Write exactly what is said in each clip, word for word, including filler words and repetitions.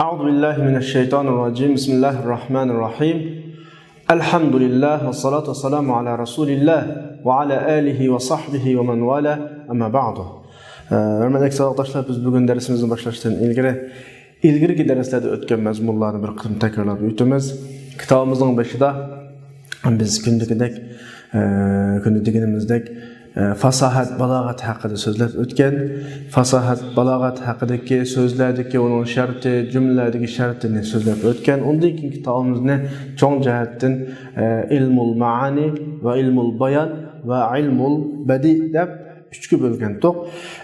أعوذ بالله من الشيطان الرجيم. بسم الله الرحمن الرحيم. الحمد لله والصلاة والسلام على رسول الله وعلى آله وصحبه ومن والاه. أما بعد. ھۆرمەتلىك ساۋاقداشلار، بىز بۈگۈن دەرسىمىزنى باشلاشتىن ئىلگىرى، ئىلگىرىكى دەرسلەردە ئۆتكەن مەزمۇنلارنى بىر قېتىم تەكرارلاپ ئۆتىمىز. كىتابىمىزنىڭ بېشىدا بىز كۈندىكىدەك، ئە، كۈندە دېگىنىمىزدەك، ئە، فاساھەت، بالاغەت ھەققىدە سۆزلەپ ئۆتكەن. فاساھەت، بالاغەت ھەققىدىكى سۆزلەردىكى ئۇنىڭ شەرتى، جۈملىلەردىكى شەرتىنى سۆزلەپ ئۆتكەن. ئۇندىن كېيىنكى كىتابىمىزنى چوڭ جەھەتتىن، ئە، ئىلمۇل مەئانى ۋە ئىلمۇل بايان ۋە ئىلمۇل بەدىئ دەپ ئۈچكە بۆلگەنتۇق.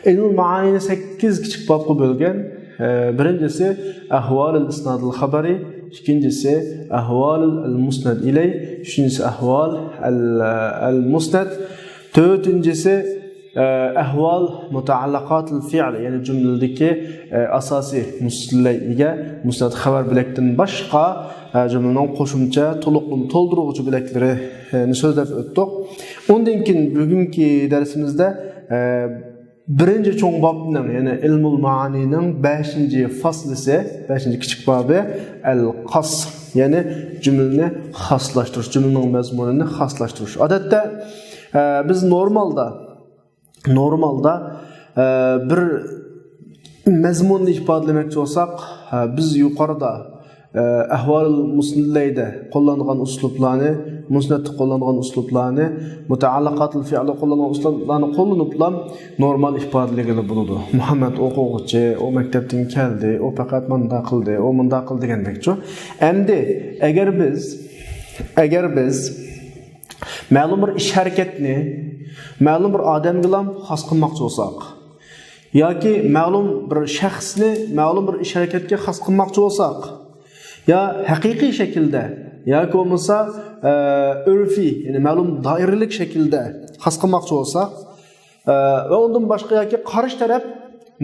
ئىلمۇل مائانىنى سەككىز كىچىك بابقا بۆلگەن. ئە، بىرىنچىسى ئەھۋالىل ئىسنادىل خەبەرى، ئىككىنچىسى ئەھۋالىل مۇسنەد ئىلەي، ئۈچىنچىسى ئەھۋال ئەل، ئەل مۇسنەد، تۆتىنچىسى، ئە، ئەھۋال مۇتەئەللىقاتىل فىئل، يەنى جۈملىدىكى، ئە، ئاساسىي مۇستىلەي ئىگە مۇسنەد خەۋەر بۆلەكتىن باشقا، ئە، جۈملىنىڭ قوشۇمچە، تولۇقلىما، تولدۇرغۇچى بۆلەكلىرىنى سۆزلەپ ئۆتتۇق. ئۇندىن كېيىن بۈگۈنكى دەرسىمىزدە، ئە، بىرىنچى چوڭ بابنىڭ، يەنى ئىلمۇل مائانىنىڭ بەشىنچى فاسلىسى، بەشىنچى كىچىك بابى ئەل قاسر، يەنى جۈملىنى خاسلاشتۇرۇش، جۈملىنىڭ مەزمۇنىنى خاسلاشتۇرۇش. ئادەتتە، ئە، بىز نورمالدا، نورمالدا، ئە، بىر مەزمۇننى ئىپادىلىمەكچى بولساق، ئە، بىز يۇقىرىدا ئەھۋال مۇسنىدلەيدە قوللانغان ئۇسلۇبلارنى، مۇسنەتتە قوللانغان ئۇسلۇبلارنى، مۇتەئەللىقاتىل فىئلى قوللانغان ئۇسلۇبلارنى قوللىنىپلا نورمال ئىپادىلىگىلى بولىدۇ. مۇھەممەد ئوقۇغۇچى، ئۇ مەكتەپتىن كەلدى، ئۇ پەقەت مۇنداق قىلدى، ئۇ مۇنداق قىلدى دېگەندەكچۇ. ئەمدى ئەگەر بىز، ئەگەر بىز مەلۇم بىر ئىش ھەرىكەتنى مەلۇم بىر ئادەمگىلا خاس قىلماقچى بولساق، ياكى مەلۇم بىر شەخسنى مەلۇم بىر ئىش ھەرىكەتكە خاس قىلماقچى بولساق، يا ھەقىقىي شەكىلدە، ياكى بولمىسا، ئە، ئۆرفىي، يەنى مەلۇم دائىرىلىك شەكىلدە خاس قىلماقچى بولساق، ئە، ۋە ئۇندىن باشقا ياكى قارشى تەرەپ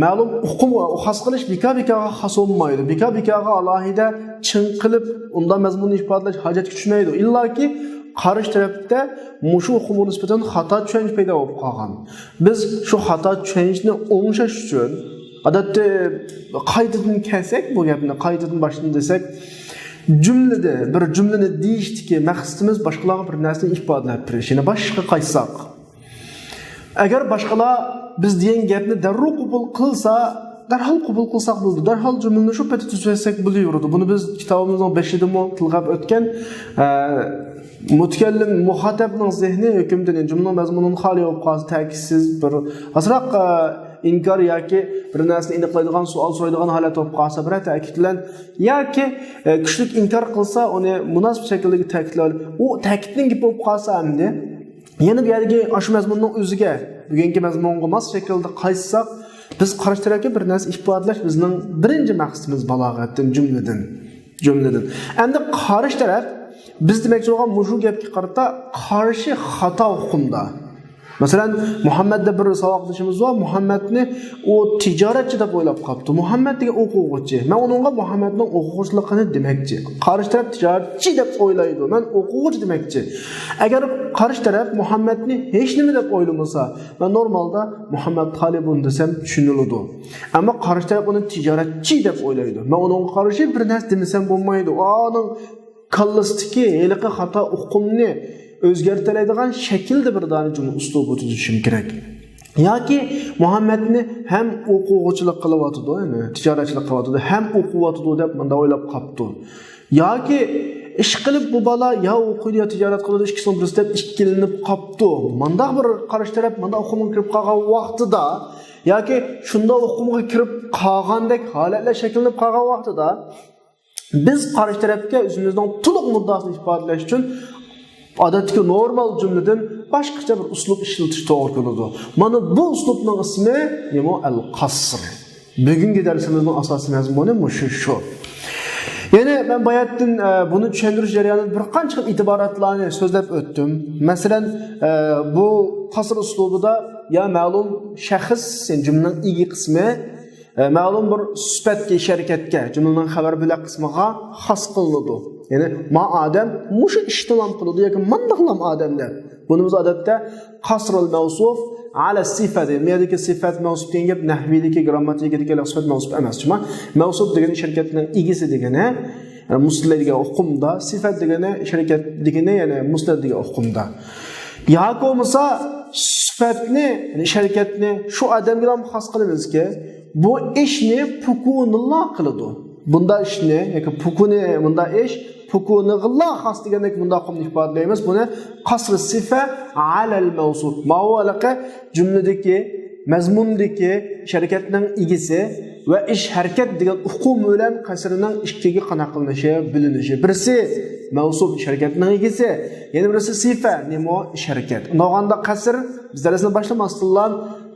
مەلۇم ئۇقۇم، خاس قىلىش بىكار-بىكارغا خاس بولمايدۇ. بىكار-بىكارغا ئالاھىدە چىڭ قىلىپ ئۇنداق مەزمۇننى ئىپادىلەش ھاجەتكە چۈشمەيدۇ. ئىللاكى قارشى تەرەپتە مۇشۇ ئۇقۇمغا نىسبەتەن خاتا چۈشەنچە پەيدا بولۇپ قالغان. بىز شۇ خاتا چۈشەنچىنى ئوڭشاش ئۈچۈن، ئادەتتە قايتىدىن كەلسەك، بۇ گەپنى قايتىدىن باشتىن دېسەك، جۈملىدە، بىر جۈملىنى دېيىشتىكى مەقسىتىمىز باشقىلارغا بىر نەرسىنى ئىپادىلەپ بېرىش، يەنى باشقا قايتساق. ئەگەر باشقىلار بىز دېگەن گەپنى دەررۇ قوبۇل قىلسا، دەرھال قوبۇل قىلساق بولىدۇ. دەرھال جۈملىنى شۇ پېتى تۈزەتسەك بولۇۋېرىدۇ. بۇنى بىز كىتابىمىزنىڭ بېشىدىمۇ تىلغا ئۆتكەن. ئە، مۇتەكەللىم، مۇخاتەبنىڭ زېھنى ھۆكۈمدىن، جۈملىنىڭ مەزمۇنىدىن خالىي بولۇپ قالسا، تەكىتسىز بىر ئازراق، ئە، ئىنكار ياكى بىر نەرسىنى ئېنىقلايدىغان سوئال سورايدىغان ھالەت بولۇپ قالسا، بىرەر تەكىت بىلەن ياكى، ئە، كۈچلۈك ئىنكار قىلسا، ئۇنى مۇناسىپ شەكىلدىكى تەكىتلەر، ئۇ تەكىتنىڭ گېپى بولۇپ قالسا ئەمدى، يەنە بۇ يەردىكى ئاشۇ مەزمۇننىڭ ئۆزىگە، بۈگۈنكى مەزمۇنغا ماس شەكىلدە قايتساق، بىز قارشى تەرەپكە بىر نەرسە ئىپادىلەش بىزنىڭ بىرىنچى مەقسىتىمىز بالاغەتتىن، جۈملىدىن، جۈملىدىن. ئەمدى قارشى تەرەپ بىز دېمەكچى بولغان مۇشۇ گەپكە قارىتا قارشى خاتا ئۇقۇمدا. مەسىلەن، مۇھەممەد دەپ بىر ساۋاقدىشىمىز بار، مۇھەممەدنى ئۇ تىجارەتچى دەپ ئويلاپ قاپتۇ. مۇھەممەد دېگەن ئوقۇغۇچى. مەن ئۇنىڭغا مۇھەممەدنىڭ ئوقۇغۇچىلىقىنى دېمەكچى. قارشى تەرەپ تىجارەتچى دەپ ئويلايدۇ. مەن ئوقۇغۇچى دېمەكچى. ئەگەر قارشى تەرەپ مۇھەممەدنى ھېچنېمە دەپ ئويلىمىسا، مەن نورمالدا مۇھەممەد تالىبۇن دېسەم چۈشىنىلىدۇ. ئەمما قارشى تەرەپ ئۇنى تىجارەتچى دەپ ئويلايدۇ. مەن ئۇنىڭغا قارشى بىر نەرسە دېمىسەم بولمايدۇ. ئۇنىڭ كاللىسىدىكى ھېلىقى خاتا ئۇقۇمنى ئۆزگەرتەلەيدىغان شەكىلدە بىر دانە جۈملە ئۇسلۇبى تۈزۈشۈم كېرەك. ياكى مۇھەممەدنى ھەم ئوقۇغۇچىلىق قىلىۋاتىدۇ، يەنى تىجارەتچىلىك قىلىۋاتىدۇ، ھەم ئوقۇۋاتىدۇ دەپ مۇنداق ئويلاپ قاپتۇ. ياكى ئىشقىلىپ بۇ بالا يا ئوقۇيدۇ، يا تىجارەت قىلىدۇ، ئىككىسىنىڭ بىرسى دەپ ئىككىلىنىپ قاپتۇ. مۇنداق بىر قارشى تەرەپ مۇنداق ئۇقۇمغا كىرىپ قالغان ۋاقتىدا ياكى شۇنداق ئۇقۇمغا كىرىپ قالغاندەك ھالەتلەر شەكىللىنىپ قالغان ۋاقتىدا، بىز قارشى تەرەپكە ئۆزىمىزنىڭ تولۇق مۇددىئاسىنى ئىپادىلەش ئۈچۈن ئادەتتىكى نورمال جۈملىدىن باشقىچە بىر ئۇسلۇب ئىشلىتىش توغرا كېلىدۇ. مانا بۇ ئۇسلۇبنىڭ ئىسمى نېمە؟ ئەل قەسر. بۈگۈنكى دەرسىمىزنىڭ ئاساسىي مەزمۇنى مۇشۇ شۇ. يەنى مەن باياتتىن، ئە، بۇنى چۈشەندۈرۈش جەريانىدا بىر قانچە خىل ئىبارەتلەرنى سۆزلەپ ئۆتتۈم. مەسىلەن، ئە، بۇ قەسر ئۇسلۇبىدا يا مەلۇم شەخس، يەنى جۈملىنىڭ ئىگە قىسمى، ئە، مەلۇم بىر سۈپەتكە، شەرىكەتكە، جۈملىنىڭ خەۋەر بۆلەك قىسمىغا خاس قىلىنىدۇ. يەنى ما ئادەم مۇشۇ ئىشنىلام قىلىدۇ ياكى مانداقلام ئادەم دەپ. بۇنى بىز ئادەتتە قەسرۇل مەۋسۇف ئەلە سىفە دەيمىز. بۇ يەردىكى سىفەت مەۋسۇپ دېگەن گەپ نەھۋىدىكى، گىرامماتىكىدىكى سىفەت مەۋسۇپ ئەمەس. شۇڭا مەۋسۇپ دېگەنى ئىش ھەرىكەتنىڭ ئىگىسى دېگىنى، يەنى مۇسلەت دېگەن ئۇقۇمدا، سىفەت دېگىنى ئىش ھەرىكەت دېگىنى، يەنى مۇسلەت دېگەن ئۇقۇمدا. ياكى بولمىسا سۈپەتنى، يەنى ئىش ھەرىكەتنى شۇ ئادەمگىلا خاس قىلىمىزكى، بۇ ئىشنى پۇكۇنىلا قىلىدۇ. بۇندا ئىشنى ياكى پۇكۇنى، بۇندا ئىش پۇكۇنىغىلا خاس دېگەندەك بۇنداق ئۇقۇمنى ئىپادىلەيمىز. بۇنى قەسرۇ سىفە ئەلەل مەۋسۇپ. ماۋۇ ھېلىقى جۈملىدىكى، مەزمۇندىكى ئىش ھەرىكەتنىڭ ئىگىسى ۋە ئىش ھەرىكەت دېگەن ئۇقۇم بىلەن قەسرىنىڭ ئىككىگە قانداق قىلىنىشى، بۆلۈنۈشى. بىرسى مەۋسۇپ، ئىش ھەرىكەتنىڭ ئىگىسى، يەنە بىرسى سىفە، نېمە ئۇ؟ ئىش ھەرىكەت. ئۇنداق بولغاندا قەسر، بىز دەرسنى باشلىماستىنلا،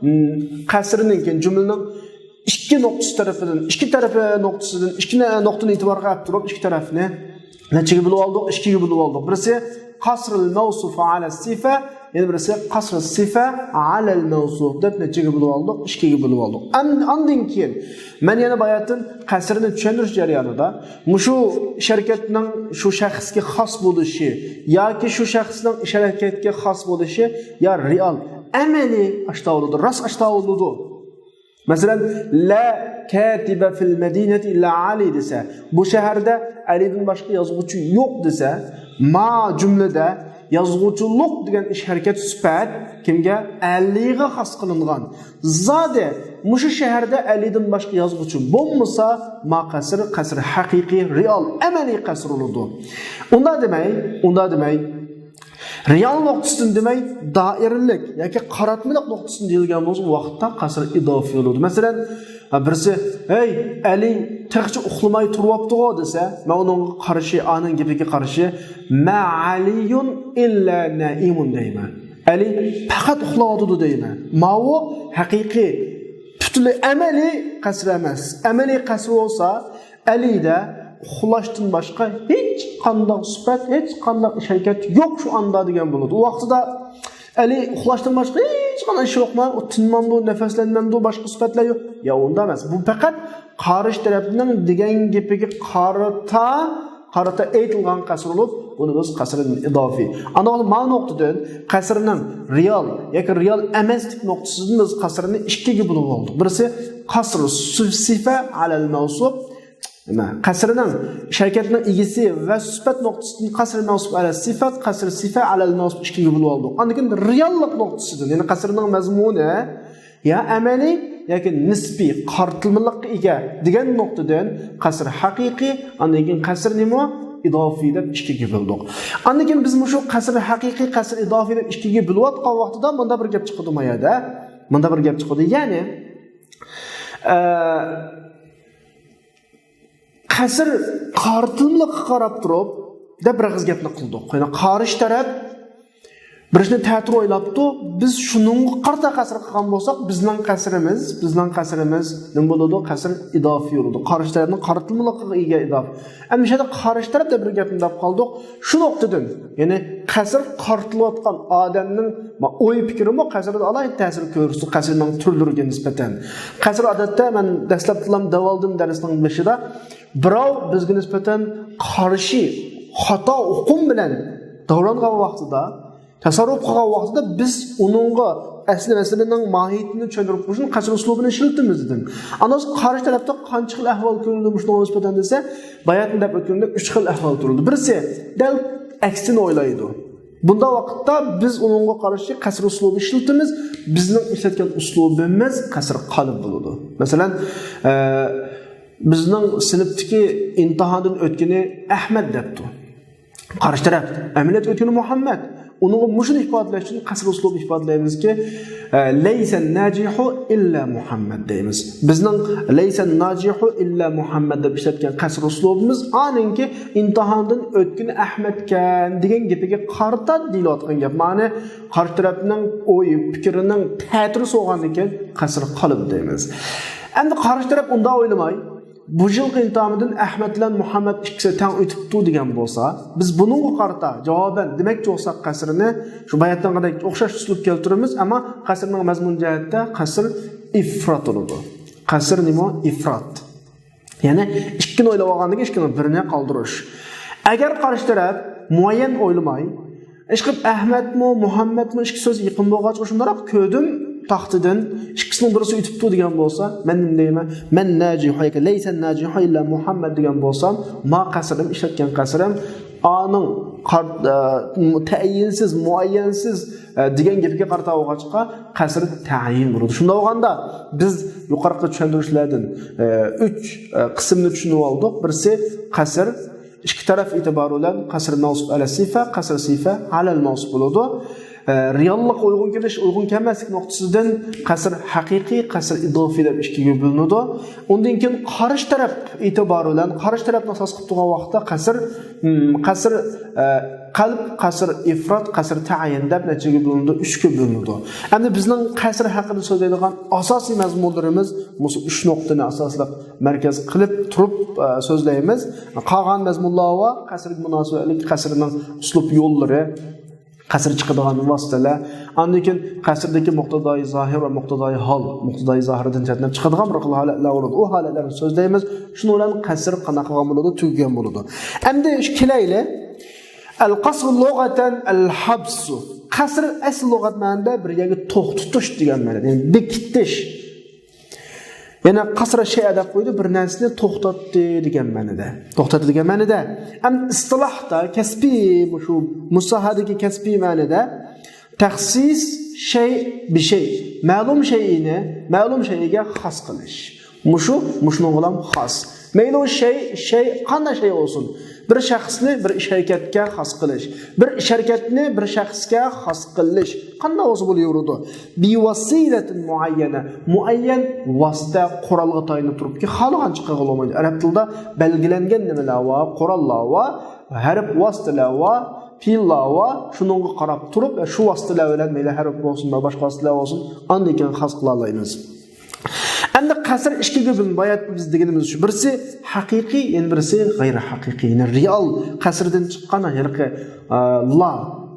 م، قەسرنىڭ، كېيىن جۈملىنىڭ ئىككى نۇقتىسى تەرىپىدىن، ئىككى تەرىپى نۇقتىسىدىن، ئىككى نە-، نۇقتىنى ئېتىبارغا ئېلىپ تۇرۇپ، ئىككى تەرەپنى نەچچىگە بۆلۈپ ئالدۇق؟ ئىككىگە بۆلۈپ ئالدۇق. بىرسى قەسرۇل مەۋسۇف ئەلە سىفە، يەنە بىرسى قەسرۇ سىفە ئەلەل مەۋسۇف دەپ نەچچىگە بۆلۈپ ئالدۇق؟ ئىككىگە بۆلۈپ ئالدۇق. ئەم-، ئاندىن كېيىن مەن يەنە باياتىن قەسرنى چۈشەندۈرۈش جەريانىدا مۇشۇ ئىش ھەرىكەتنىڭ شۇ شەخسكە خاس بولۇشى ياكى شۇ شەخسنىڭ ئىش ھەرىكەتكە خاس بولۇشى يا رېئال، ئەمەلىي ئاشتا بولىدۇ، راست ئاشتا بولىدۇ. مەسىلەن، لا كاتىبە فىل مەدىنەتى ئىللا ئەلى دېسە، بۇ شەھەردە ئەلىدىن باشقا يازغۇچى يوق دېسە، ما جۈملىدە يازغۇچىلىق دېگەن ئىش ھەرىكەت سۈپەت كىمگە؟ ئەلىغا خاس قىلىنغان. زادى مۇشۇ شەھەردە ئەلىدىن باشقا يازغۇچى بولمىسا، ما قەسر، قەسر ھەقىقىي، رېئال، ئەمەلىي قەسر بولىدۇ. ئۇنداق دېمەي، ئۇنداق دېمەي. رېئال نۇقتىسىدىن دېمەي، دائىرىلىك ياكى قاراتمىلىق نۇقتىسىدىن دېيىلگەن بولسا، ۋاقىتتا قەسر ئىزاپىي بولىدۇ. مەسىلەن، بىرسى، ھەي، ئەلى تېخىچە ئۇخلىماي تۇرۇۋاپتىغۇ دېسە، مەن ئۇنىڭغا قارشى، ئانىڭ گېپىگە قارشى، ما ئەلىيۇن ئىللا نائىمۇن دەيمەن. ئەلى پەقەت ئۇخلاۋاتىدۇ دەيمەن. ماۋۇ ھەقىقىي، پۈتۈنلەي ئەمەلىي قەسر ئەمەس. ئەمەلىي قەسر بولسا، ئەلىدە ئۇخلاشتىن باشقا ھېچقانداق سۈپەت، ھېچقانداق ئىش ھەرىكەت يوق شۇ ئاندا دېگەن بولىدۇ. ئۇ ۋاقتىدا ئەلى ئۇخلاشتىن باشقا ھېچقانداق ئىش يوقمۇ؟ ئۇ تىنمامدۇ، نەپەسلەنمەمدۇ، باشقا سۈپەتلەر يوق؟ يا، ئۇنداق ئەمەس. بۇ پەقەت قارشى تەرەپنىڭ دېگەن گېپىگە قارىتا، قارىتا ئېيتىلغان قەسر بولۇپ، بۇنى بىز قەسرىن ئىزاپىي. ئانا ما نۇقتىدىن قەسرنىڭ رېئال ياكى رېئال ئەمەسلىك نۇقتىسىدىن بىز قەسرنى ئىككىگە بۆلۈپ بولدۇق. بىرسى قەسر سىفە ئەلەل مەۋسۇپ، نېمە؟ قەسرنىڭ ئىش ھەرىكەتنىڭ ئىگىسى ۋە سۈپەت نۇقتىسىدىن قەسر مەۋسۇپ ئەلە سىفەت، قەسر سىفە ئەلەل مەۋسۇپ ئىككىگە بۆلۈۋالدۇق. ئاندىن كېيىن رېئاللىق نۇقتىسىدىن، يەنى قەسرنىڭ مەزمۇنى يا ئەمەلىي ياكى نىسپىي قارىتىلمىلىققا ئىگە دېگەن نۇقتىدىن قەسر ھەقىقىي، ئاندىن كېيىن قەسر نېمە؟ ئىزاپىي دەپ ئىككىگە بۆلدۇق. ئاندىن كېيىن بىز مۇشۇ قەسر ھەقىقىي، قەسر ئىزاپىي دەپ ئىككىگە بۆلۈۋاتقان ۋاقتىدا مۇندا بىر گەپ چىقىدۇ ما يەردە. مۇندا بىر گەپ چىقىدۇ. يەنى، ئە، قەسر قارىتىلمىلىققا قاراپ تۇرۇپ دەپ بىر ئېغىز گەپنى قىلدۇق. يەنى قارشى تەرەپ بىر ئىشنى تەتۈر ئويلاپتۇ. بىز شۇنىڭغا قارىتا قەسر قىلغان بولساق، بىزنىڭ قەسرىمىز، بىزنىڭ قەسرىمىز نېمە بولىدۇ؟ قەسر ئىزاپىي بولىدۇ. قارشى تەرەپنىڭ قارىتىلمىلىقىغا ئىگە ئىزاپىي. ئەمدى شۇ يەردە قارشى تەرەپ دەپ بىر گەپنى دەپ قالدۇق. شۇ نۇقتىدىن، يەنى قەسر قارىتىلىۋاتقان ئادەمنىڭ ما-، ئوي پىكرىمۇ قەسرىدە ئالاھىدە تەسىر كۆرسىتىدۇ، قەسرنىڭ تۈرلىرىگە نىسبەتەن. قەسر ئادەتتە مەن دەسلەپتىلا دەۋالدىم دەرسنىڭ بېشىدا، بىراۋ بىزگە نىسبەتەن قارشى، خاتا ئۇقۇم بىلەن داۋرانغان ۋاقتىدا، تەسەررۇپ قىلغان ۋاقتىدا بىز ئۇنىڭغا ئەسلى مەسىلىنىڭ ماھىيىتىنى چۈشەندۈرۈپ بېرىش ئۈچۈن قەسر ئۇسلۇبىنى ئىشلىتىمىز دېدىم. ئاندىن قارشى تەرەپتە قانچە خىل ئەھۋال كۆرۈلدى مۇشۇنىڭغا نىسبەتەن دېسە، باياتىن دەپ ئۆتكىنىمدە ئۈچ خىل ئەھۋال كۆرۈلدى. بىرسى دەل ئەكسىنى ئويلايدۇ. بۇنداق ۋاقىتتا بىز ئۇنىڭغا قارشى قەسر ئۇسلۇبى ئىشلىتىمىز. بىزنىڭ ئىشلەتكەن ئۇسلۇبىمىز قەسر قەلب بولىدۇ. مەسىلەن، ئە، بىزنىڭ سىنىپتىكى ئىمتىھاندىن ئۆتكىنى ئەھمەد دەپتۇ. قارشى تەرەپ ئەمەلىيەتتە ئۆتكىنى مۇھەممەد. ئۇنىڭغا مۇشۇنى ئىپادىلەش ئۈچۈن قەسر ئۇسلۇبى ئىپادىلەيمىزكى، ئە، لەيسەن ناجىھۇ ئىللا مۇھەممەد دەيمىز. بىزنىڭ لەيسەن ناجىھۇ ئىللا مۇھەممەد دەپ ئىشلەتكەن قەسر ئۇسلۇبىمىز ئانىڭكى ئىمتىھاندىن ئۆتكىنى ئەھمەدكەن دېگەن گېپىگە قارىتا دېيىلىۋاتقان گەپ. مانا قارشى تەرەپنىڭ ئوي پىكرىنىڭ تەتۈرى سوغاندىن كېيىن قەسر قەلب دەيمىز. ئەمدى قارشى تەرەپ ئۇنداق ئويلىماي، بۇ يىلقى ئىمتىھاندىن ئەھمەد بىلەن مۇھەممەد ئىككىسى تەڭ ئۆتۈپتۇ دېگەن بولسا، بىز بۇنىڭغا قارىتا جاۋابەن دېمەكچى بولساق قەسرىنى، شۇ باياتىنقىدەك ئوخشاش ئۇسلۇب كەلتۈرىمىز، ئەمما قەسرنىڭ مەزمۇن جەھەتتە قەسر ئىفرات بولىدۇ. قەسر نېمە؟ ئىفرات. يەنى ئىككىنى ئويلاپ ئالغاندىن كېيىن ئىككىنىڭ بىرىنى قالدۇرۇش. ئەگەر قارشى تەرەپ مۇئەييەن ئويلىماي، ئىشقىلىپ ئەھمەدمۇ، مۇھەممەدمۇ ئىككى سۆز يېقىن بولغاچ، شۇنداق كۆردۈم تاختىدىن، ئىككىسىنىڭ بىرسى ئۆتۈپتۇ دېگەن بولسا، مەن نېمە دەيمەن؟ مەن ناجىھۇ ياكى لەيسە ناجىھۇ ئىللا مۇھەممەد دېگەن بولسام، ما قەسرىم، ئىشلەتكەن قەسرىم، ئانىڭ قار-، ئە، تەيىنسىز، مۇئەييەنسىز، ئە، دېگەن گېپىگە قارىتا بولغاچقا، قەسر تەيىن بولىدۇ. شۇنداق بولغاندا، بىز يۇقىرىقى چۈشەندۈرۈشلەردىن، ئە، ئۈچ، ئە، قىسىمنى چۈشىنىپ ئالدۇق. بىرسى، قەسر ئىككى تەرەپ ئېتىبارى بىلەن قەسر مەۋسۇپ ئەلە سىفە، قەسر سىفە ئەلەل مەۋسۇپ بولىدۇ. ئە، رېئاللىققا ئۇيغۇن كېلىش، ئۇيغۇن كەلمەسلىك نۇقتىسىدىن قەسر ھەقىقىي، قەسر ئىزافىي دەپ ئىككىگە بۆلۈنىدۇ. ئۇندىن كېيىن قارشى تەرەپ ئېتىبارى بىلەن، قارشى تەرەپنى ئاساس قىلىپ تۇرغان ۋاقىتتا قەسر، م، قەسر، ئە، قەلب، قەسر ئىفرات، قەسر تەيىن دەپ نەچچىگە بۆلۈنىدۇ؟ ئۈچكە بۆلۈنىدۇ. ئەمدى بىزنىڭ قەسر ھەققىدە سۆزلەيدىغان ئاساسىي مەزمۇنلىرىمىز مۇشۇ ئۈچ نۇقتىنى ئاساسلىق مەركەز قىلىپ تۇرۇپ، ئە، سۆزلەيمىز. قالغان مەزمۇنلار بار، قەسرگە مۇناسىۋەتلىك قەسرنىڭ ئۇسلۇب يوللىرى، قەسر چىقىدىغان ۋاسىتىلەر، ئاندىن كېيىن قەسردىكى مۇقتىزايى زاھىر ۋە مۇقتىزايى ھال، مۇقتىزايى زاھىردىن چەتنەپ چىقىدىغان بىر خىل ھالەتلەر بولىدۇ. ئۇ ھالەتلەرنى سۆزلەيمىز. شۇنىڭ بىلەن قەسر قانداق قىلغان بولىدۇ؟ تۈگىگەن بولىدۇ. ئەمدى كېلەيلى. ئەل قەسرۇ لۇغەتەن ئەل ھەبسۇ. قەسر ئەسلى لۇغەت مەنىدە بىر يەرگە توختىتىش دېگەن مەنىدە، يەنى بېكىتىش. يەنە قەسرە شەيئە دەپ قويدى، بىر نەرسىنى توختاتتى دېگەن مەنىدە. توختاتتى دېگەن مەنىدە. ئەمدى ئىستىلاھتا، كەسپىي، مۇشۇ مۇساھەدىكى كەسپىي مەنىدە تەخسىس شەي بىشەي. مەلۇم شەيئىنى مەلۇم شەيئىگە خاس قىلىش. مۇشۇ، مۇشۇنىڭغىلا خاس. مەيلى ئۇ شەي، شەي، قانداق شەي بولسۇن. بىر شەخسنى بىر ئىش ھەرىكەتكە خاس قىلىش. بىر ئىش ھەرىكەتنى بىر شەخسكە خاس قىلىش. قانداق بولسا بولۇۋېرىدۇ. بىۋاسىلەتىن مۇئەييەنە. مۇئەييەن ۋاسىتە، قورالغا تايىنىپ تۇرۇپكى خالىغانچە قىلغىلى بولمايدۇ. ئەرەب تىلىدا بەلگىلەنگەن نېمىلەر بار، قوراللار بار، ھەرپ ۋاسىتىلەر بار، پېئىللار بار. شۇنىڭغا قاراپ تۇرۇپ، شۇ ۋاسىتىلەر بىلەن مەيلى ھەرپ بولسۇن، باشقا ۋاسىتىلەر بولسۇن، ئاندىن كېيىن خاس قىلالايمىز. ئەمدى قەسر ئىككىگە بۆلۈنىدۇ. بايا بىز دېگىنىمىز شۇ. بىرسى ھەقىقىي، يەنە بىرسى غەيرىي ھەقىقىي. يەنى رېئال قەسردىن چىققان ھېلىقى، ئا، لا،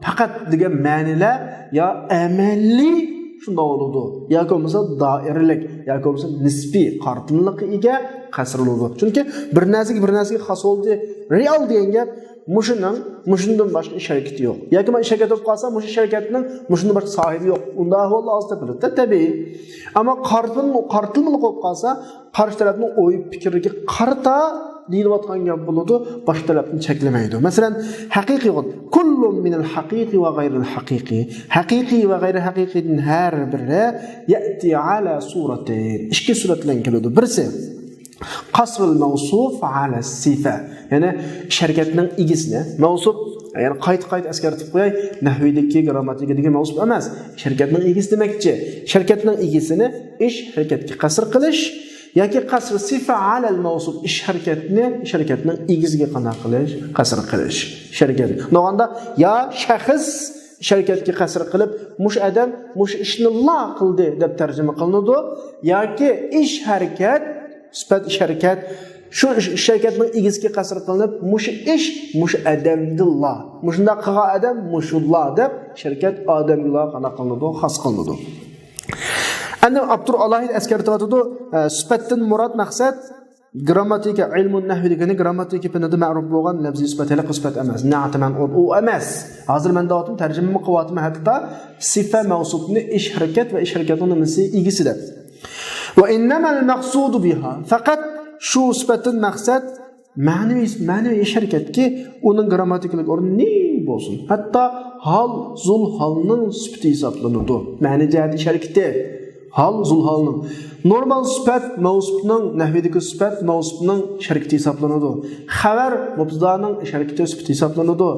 پەقەت دېگەن مەنىلەر يا ئەمەلىي شۇنداق بولىدۇ. ياكى بولمىسا دائىرىلىك، ياكى بولمىسا نىسپىي قارىتىملىققا ئىگە قەسر بولىدۇ. چۈنكى بىر نەرسىگە بىر نەرسىگە خاس بولدى. رېئال دېگەن گەپ مۇشۇنىڭ، مۇشۇندىن باشقا ئىش ھەرىكىتى يوق. ياكى مانا ئىش ھەرىكەت بولۇپ قالسا، مۇشۇ ئىش ھەرىكەتنىڭ مۇشۇندىن باشقا ساھىبى يوق. ئۇنداق ئەھۋالدا ئاز تېپىلىدۇ. تەبىئىي. ئەمما قارىتىلما-، قارىتىلمىلىق بولۇپ قالسا، قارشى تەرەپنىڭ ئوي پىكرىگە قارىتا دېيىلىۋاتقان گەپ بولىدۇ، باشقا تەرەپنى چەكلىمەيدۇ. مەسىلەن، ھەقىقىي بولغان، كۇللۇن مىنەل ھەقىقىي ۋە غەيرىل ھەقىقىي. ھەقىقىي ۋە غەيرىي ھەقىقىيدىن ھەر بىرى يەتى ئەلە سۇرەتەين. ئىككى سۈرەت بىلەن كېلىدۇ. بىرسى، قەسرىل مەۋسۇپ ئەلە سىفە. يەنى ئىش ھەرىكەتنىڭ ئىگىسىنى، مەۋسۇپ، يەنى قايتا-قايتا ئەسكەرتىپ قوياي، نەھۋىدىكى، گىرامماتىكىدىكى مەۋسۇپ ئەمەس. ئىش ھەرىكەتنىڭ ئىگىسى دېمەكچى. ئىش ھەرىكەتنىڭ ئىگىسىنى ئىش ھەرىكەتكە قەسر قىلىش ياكى قەسر سىفە ئەلەل مەۋسۇپ، ئىش ھەرىكەتنى ئىش ھەرىكەتنىڭ ئىگىسىگە قانداق قىلىش؟ قەسر قىلىش. ئىش ھەرىكەت. نوغاندا يا شەخس ئىش ھەرىكەتكە قەسر قىلىپ، مۇشۇ ئادەم مۇشۇ ئىشنىلا قىلدى دەپ تەرجىمە قىلىنىدۇ. ياكى ئىش ھەرىكەت، سۈپەت ئىش ھەرىكەت، شۇ ئىش، ئىش ھەرىكەتنىڭ ئىگىسىگە قەسر قىلىنىپ، مۇشۇ ئىش مۇشۇ ئادەمدىلا، مۇشۇنداق قىلغان ئادەم مۇشۇلا دەپ ئىش ھەرىكەت ئادەمگىلا قانداق قىلىنىدۇ، خاس قىلىنىدۇ. ئەمدى ئاپتور ئالاھىدە ئەسكەرتىۋاتىدۇ، ئە، سۈپەتتىن مۇراد مەقسەت گىرامماتىكا، ئىلمۇ نەھۋى دېگىنى گىرامماتىكا پېنىدا مەرۇپ بولغان لەپزىي سۈپەت، ھېلىقى سۈپەت ئەمەس. نەئەتى مەنئۇت ئۇ ئەمەس. ھازىر مەن دەۋاتىمەن، تەرجىمىمۇ قىلىۋاتىمەن، ھەتتا سىفە مەۋسۇپنى ئىش ھەرىكەت ۋە ئىش ھەرىكەتنىڭ نېمىسى ئىگىسى دەپ. ۋە ئىننەمەل مەقسۇدۇ بىھا. پەقەت شۇ سۈپەتتىن مەقسەت مەنىۋى، مەنىۋى ئىش ھەرىكەتكى ئۇنىڭ گىرامماتىكىلىق ئورنى نېمە بولسۇن. ھەتتا ھال، زۇل ھالنىڭ سۈپىتى ھېسابلىنىدۇ. مەنە جەھەتتە ئىش ھەرىكىتى. ھال، زۇل ھالنىڭ. نورمال سۈپەت مەۋسۇپنىڭ، نەھۋىدىكى سۈپەت مەۋسۇپنىڭ ئىش ھەرىكىتى ھېسابلىنىدۇ. خەۋەر مۇبتىدانىڭ ئىش ھەرىكىتى سۈپىتى ھېسابلىنىدۇ.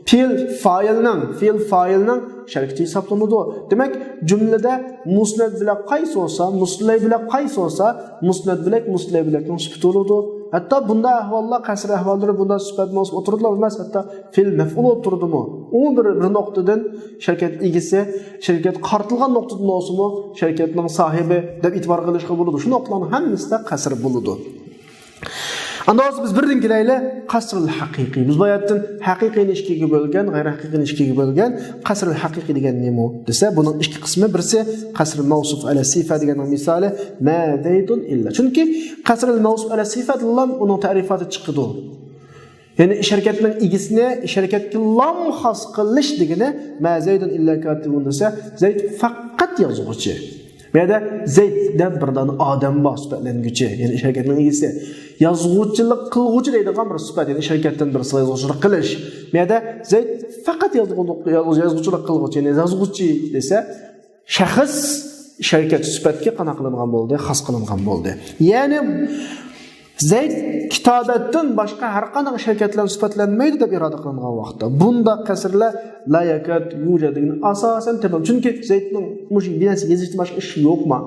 پېئىل فائىلنىڭ، فېئىل فائىلنىڭ ئىش ھەرىكىتى ھېسابلىنىدۇ. دېمەك، جۈملىدە مۇسنەد بىلەك قايسى بولسا، مۇسلەي بىلەك قايسى بولسا، مۇسنەد بىلەك، مۇسلەي بىلەكنىڭ سۈپىتى بولىدۇ. ھەتتا بۇنداق ئەھۋاللار، قەسر ئەھۋاللىرى بۇنداق سۈپەت مەۋسۇپ ئوتتۇرىدىلا ئەمەس، ھەتتا فېئىل مەفئۇل ئوتتۇرىدىمۇ. ئۇمۇ بىر، بىر نۇقتىدىن شىركەت ئىگىسى، شىركەت قارىتىلغان نۇقتىدىن بولسىمۇ، شىركەتنىڭ ساھىبى دەپ ئېتىبار قىلىشقا بولىدۇ. شۇ نۇقتىلارنىڭ ھەممىسىدە قەسر بولىدۇ. ئەمدى ھازىر بىز بىردىن كېلەيلى، قەسرىل ھەقىقىي. بىز باياتتىن ھەقىقىينى ئىككىگە بۆلگەن، غەيرىي ھەقىقىينى ئىككىگە بۆلگەن. قەسرىل ھەقىقىي دېگەن نېمە دېسە، بۇنىڭ ئىككى قىسمى. بىرسى قەسرىل مەۋسۇپ ئەلە سىفە دېگەننىڭ مىسالى، ما زەيدۇن ئىللا. چۈنكى قەسرىل مەۋسۇپ ئەلە سىفە دېسىلا ئۇنىڭ تەرىپاتى چىقىدۇ. يەنى ئىش ھەرىكەتنىڭ ئىگىسىنى ئىش ھەرىكەتكىلا خاس قىلىش دېگىنى، ما زەيدۇن ئىللا كاتىبۇن دېسە، زەيد پەقەت يازغۇچى. بۇ يەردە زەيد دەپ بىر دانە ئادەم بار، سۈپەتلەنگۈچى، يەنى ئىش ھەرىكەتنىڭ ئىگىسى. يازغۇچىلىق قىلغۇچى دەيدىغان بىر سۈپەت، يەنى ئىش ھەرىكەتتىن بىرسىغا يازغۇچىلىق قىلىش. بۇ يەردە زەيد پەقەت يازغۇچىلىق، يازغۇچىلىق قىلغۇچى، يەنى يازغۇچى دېسە، شەخس ئىش ھەرىكەت سۈپەتكە قانداق قىلىنغان بولدى؟ خاس قىلىنغان بولدى. يەنى زەيد كىتابەتتىن باشقا ھەر قانداق ئىش ھەرىكەتلەر سۈپەتلەنمەيدۇ دەپ ئىرادە قىلىنغان ۋاقىتتا، بۇنداق قەسرلەر لا يەكاد يۇجەد دېگىنى ئاساسەن تېپىلمايدۇ. چۈنكى زەيدنىڭ مۇشۇ بىر نەرسە يېزىشتىن باشقا ئىشى يوقما؟